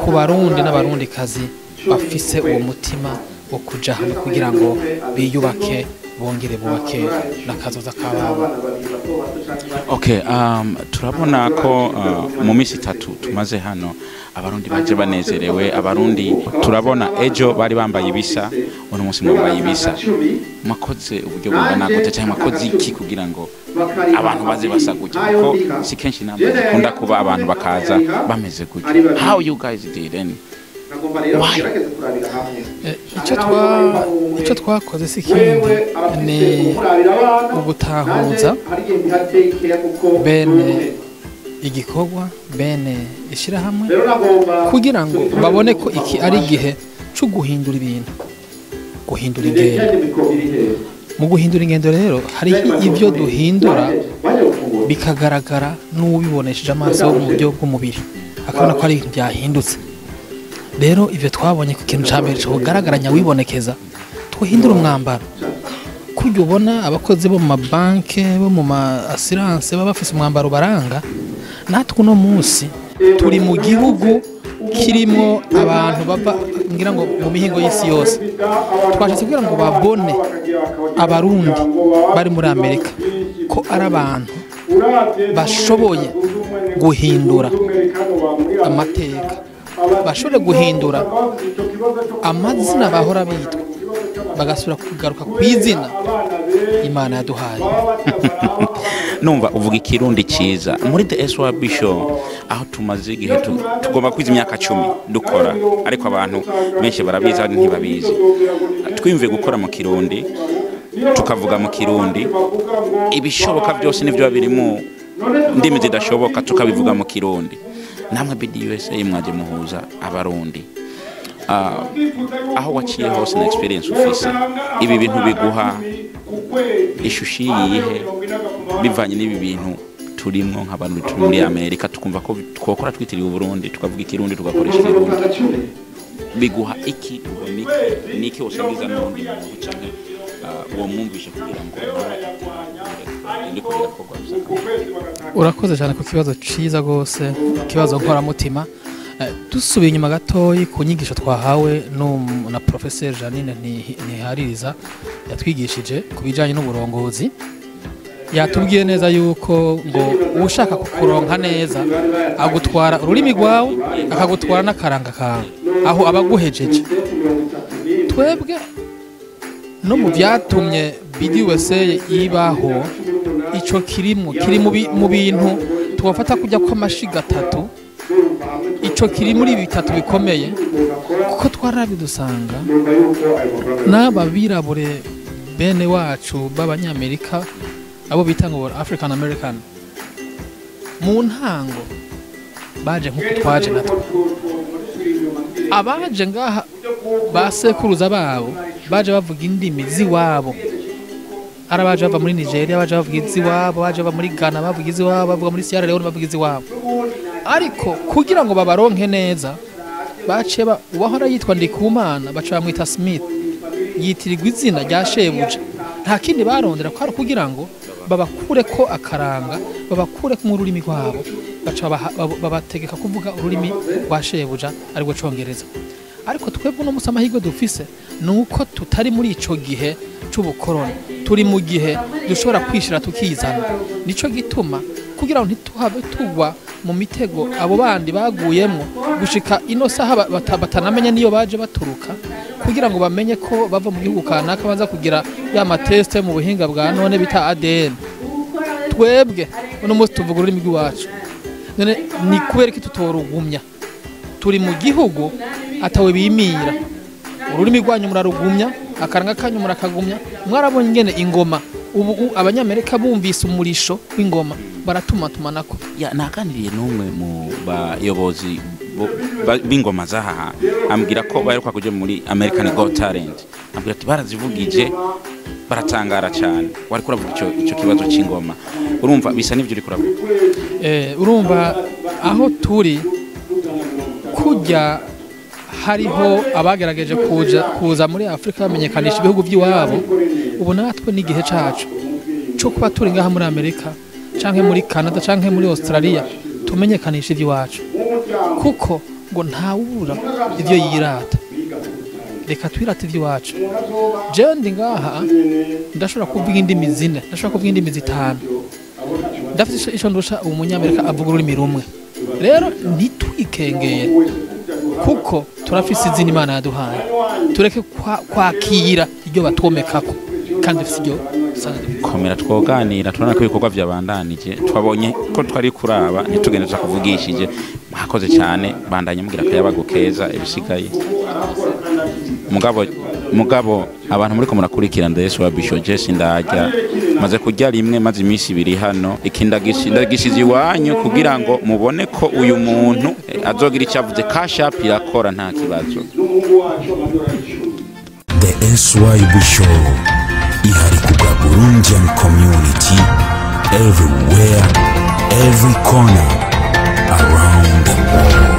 ku barundi n'abarundi kazi bafise uwo mutima wo kuja hamwe kugira ngo biyubake, bongere bubake n'akazoza kababo. Okay, turabona ko mu minsi itatu tumaze hano abarundi baje banezerewe. Abarundi turabona ejo bari bambaye ibisa, uno munsi mwambaye ibisa. Mwakoze uburyo bungana gute cyangwa mwakoze iki kugira ngo abantu baze basa gutya? Kuko si kenshi inama zikunda kuba abantu bakaza bameze gutya. How you guys did and why? Icyo twakoze si ikindi, ni ugutahuza bene igikorwa, bene ishyirahamwe, kugira ngo babone ko iki ari igihe cyo guhindura ibintu, guhindura ingendo. Mu guhindura ingendo rero hariho ibyo duhindura bikagaragara n'ubibonesheje amaso mu buryo bw'umubiri, akabona ko ari ibintu byahindutse. Rero ibyo twabonye ku kintu cya mbere kigaragara nyawibonekeza, twahindura umwambaro. Kurya ubona abakozi bo mu mabanki, bo mu ma assurance baba bafise umwambaro baranga, natwe uno munsi turi mu gihugu kirimo abantu bava ngira ngo mu mihingo y'isi yose. Twashatse kugira ngo babone Abarundi bari muri Amerika ko ari abantu bashoboye guhindura amateka, bashobore guhindura amazina bahora bitwa, bagasubira kugaruka ku izina Imana yaduhaye. Numva uvuga ikirundi cyiza. Muri The SYB Show aho tumaze igihe tugomba kwiza imyaka 10 dukora, ariko abantu benshi barabizi abandi ntibabizi. Twimve gukora mu kirundi, tukavuga mu kirundi, ibishoboka byose nivyo biri mu ndimi zidashoboka tukabivuga mu kirundi. Namwe BDUSA mwaje muhuza Abarundi. Aho waciye hose na experience ufise, ibi bintu biguha ishusho yihe bivanye n'ibi bintu turimwo nk'abantu turi muri Amerika, tukumva ko twokora twitiriye Uburundi, tukavuga ikirundi, tugakoresha ikirundi, biguha iki? Ubona iki niki usangiza n'undi muntu canke uwo mwumvisha kugira ngo ndiko birakorwa? Urakoze cyane ku kibazo ciza gose, ikibazo nkoramutima. Dusubiye inyuma gatoyi ku nyigisho twahawe na Professeur Janine Ntihaririza, yatwigishije ku bijanye n'uburongozi. Yatubwiye neza yuko ngo ushaka kukuronka neza agutwara ururimi rwawe, akagutwara n'akaranga kawe, aho abaguhejeje. Twebwe no mu byatumye BDUSA ibaho, ico kirimo kiri mu bintu tubafata kujya kw'amashiga atatu, ico kiri muri bitatu bikomeye, kuko twarabidusanga n'aba birabure bene wacu b'abanyamerika, abo bita ngo African American, mu ntango baje nkuko twaje natwe. Abaje ngaha basekuruza babo baje bavuga indimi ziwabo, arabaje bava muri Nigeria baje bavuga iziwabo, baje bava muri Ghana bavuga iziwabo, bavuga muri Sierra Leone bavuga iziwabo. Ariko kugira ngo babaronke neza, baciye uwahora yitwa Ndikumana baca bamwita Smith, yitirirwa izina rya shebuja. Nta kindi barondera ko ari kugira ngo babakure ko akaranga, babakure mu rurimi rwabo, baca babategeka kuvuga ururimi rwa shebuja ariko Congereza. Ariko twebwe no musa amahirwe dufise nuko tutari muri ico gihe c'ubukoroni, turi mu gihe dushobora kwishira tukizana. Nico gituma kugira ngo ntituhabe tugwa mu mitego abo bandi baguyemo gushika ino saha batanamenya niyo baje baturuka, kugira ngo bamenye ko bava mu gihugu kanaka baza kugira ya mateste mu buhinga bwa none bita ADN. Twebwe uno munsi tuvuga ururimi rwacu, none ni kubera ko tutorugumya? Turi mu gihugu atawe bimira, ururimi rwanyu murarugumya, akaranga kanyu murakagumya. Mwarabonye ingene ingoma ubu abanyamerika bumvise umurisho w'ingoma baratumatumanako. Ya naganiriye n'umwe mu bayobozi b'ingoma zahaha, ambwira ko baheruka kuja muri American Got Talent, ambwira ati barazivugije baratangara cyane. Wari kuravuga ico kibazo c'ingoma, urumva bisa n'ivyo uri kuravuga. Urumva aho turi kujya hariho abagerageje kuza muri Afrika bamenyekanisha ibihugu by'iwabo, ubu natwe n'igihe cacu cyo kuba turi ngaha muri Amerika canke muri Canada canke muri Australia tumenyekanisha iby'iwacu, kuko ngo ntawubura ivyo yirata. Reka twirate iby'iwacu. Jewe ndi ngaha ndashobora kuvuga indimi zine, ndashobora kuvuga indimi zitanu, ndafite ico ndusha umunyamerika avuga ururimi rumwe. Rero ntitwikengere kuko turafise izina Imana yaduhaye, tureke kwakira iryo batwomekako kandi dufise iryo komera. Twoganira turabona ko ibikorwa byabandanije, twabonye ko twari kuraba ntitugende tutakuvugishije. Mwakoze cyane, bandanye mugira akayabagu keza ibisigaye. Mugabo abantu muri ko murakurikira ndetse wa Bishop Jesse, ndajya maze kurya rimwe, maze iminsi 2 hano. Ikindagishije iwanyu kugira ngo mubone ko uyu muntu azogira icyo avuze. Cash App irakora, nta kibazo. The SYB Show ihari kubwa Burundian community everywhere, every corner around the world.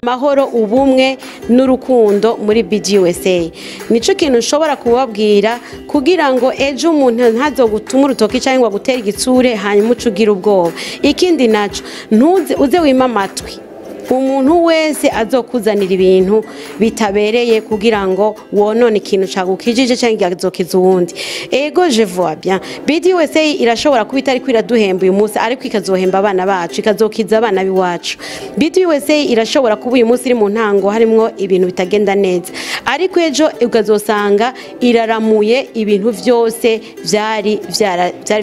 Amahoro, ubumwe n'urukundo muri BDUSA nico kintu nshobora kubabwira, kugira ngo ejo umuntu ntazogutuma urutoki cyangwa gutera igitsure hanyuma ucugira ubwoba. Ikindi naco, ntuze uze wima amatwi umuntu wese azokuzanira ibintu bitabereye kugira ngo wonone ikintu cagukijije cyangwa azokiza uwundi. Ego, je vois bien, BDUSA irashobora kuba itari kwiraduhemba uyu munsi, ariko ikazohemba abana bacu, ikazokiza abana biwacu. BDUSA irashobora kuba uyu munsi iri mu ntango harimwo ibintu bitagenda neza, ariko ejo ukazosanga iraramuye ibintu vyose vyari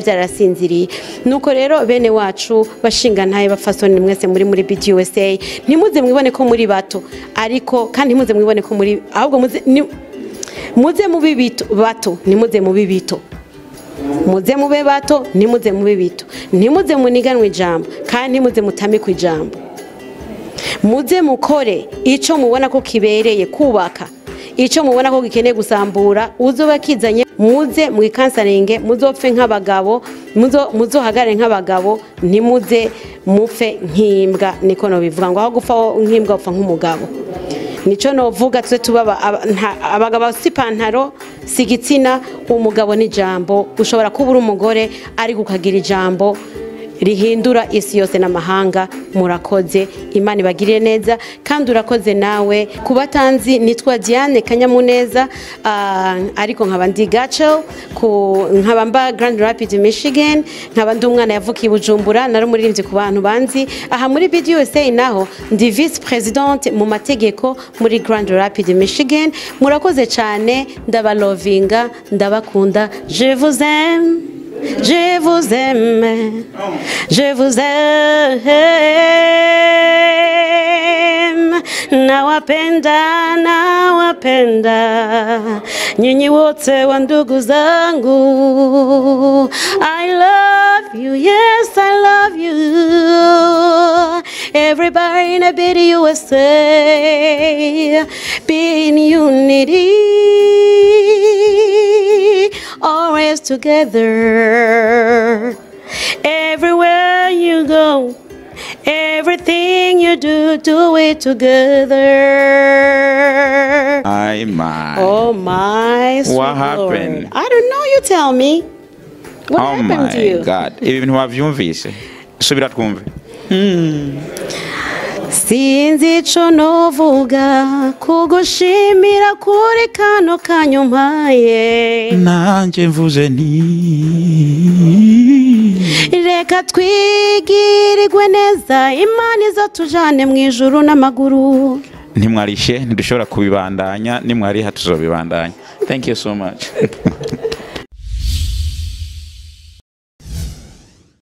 vyarasinziriye. Nuko rero bene wacu bashinga ntaye bafasoni mwese muri BDUSA, ntimuze mwibone ko muri bato, ariko kandi ntimuze mwibone ko muri, ahubwo muze mubi bito bato, ntimuze mubi bito, muze mube bato, ntimuze mubi bito, ntimuze muniganwe ijambo, kandi ntimuze mutamikwe ijambo. Muze mukore ico mubona ko kibereye kubaka, ico mubona ko gikeneye gusambura uzoba kizanye. Muze mwikansaringe, muzopfe nk'abagabo, muzohagare nk'abagabo, ntimuze mupfe nk'imbwa. Niko no bivuga ngo aho gupfa nk'imbwa upfa nk'umugabo. Nico novuga, twe tuba abagabo, si pantaro si gitsina, umugabo ni jambo. Ushobora kuba uri umugore ariko ukagira ijambo rihindura isi yose n'amahanga. Murakoze, Imana ibagirire neza. Kandi urakoze nawe kubatanzi. Nitwa Diane Kanyamuneza, ariko nkaba ndi Gachel, nkaba mba Grand Rapids, Michigan, nkaba ndi umwana yavukiye Bujumbura, nari umuririmbyi ku bantu banzi aha muri BDUSA. Naho ndi vice president mu mategeko muri Grand Rapids, Michigan. Murakoze cyane, ndabalovinga, ndabakunda. Je vous aime, je vous aime, je vous aime. Nawapenda, nawapenda nyinyi wote wa ndugu zangu. I love you, yes I love you. Everybody in a BDUSA, be in unity, always together. Everywhere you go, everything you do, do it together. I my. Oh my. What happened? Lord. I don't know, you tell me. What happened to you? Oh my God. Ibintu wavyumvise. Subira twumve. Sinzi ico novuga kugushimira kuri kano kanyumpaye. Nanje mvuze nti reka twigirirwe neza, Imana izotujane mu ijuru n'amaguru. Ntimwarishe, ntidushobora kubibandanya, nimwariha tuzobibandanya. Thank you so much.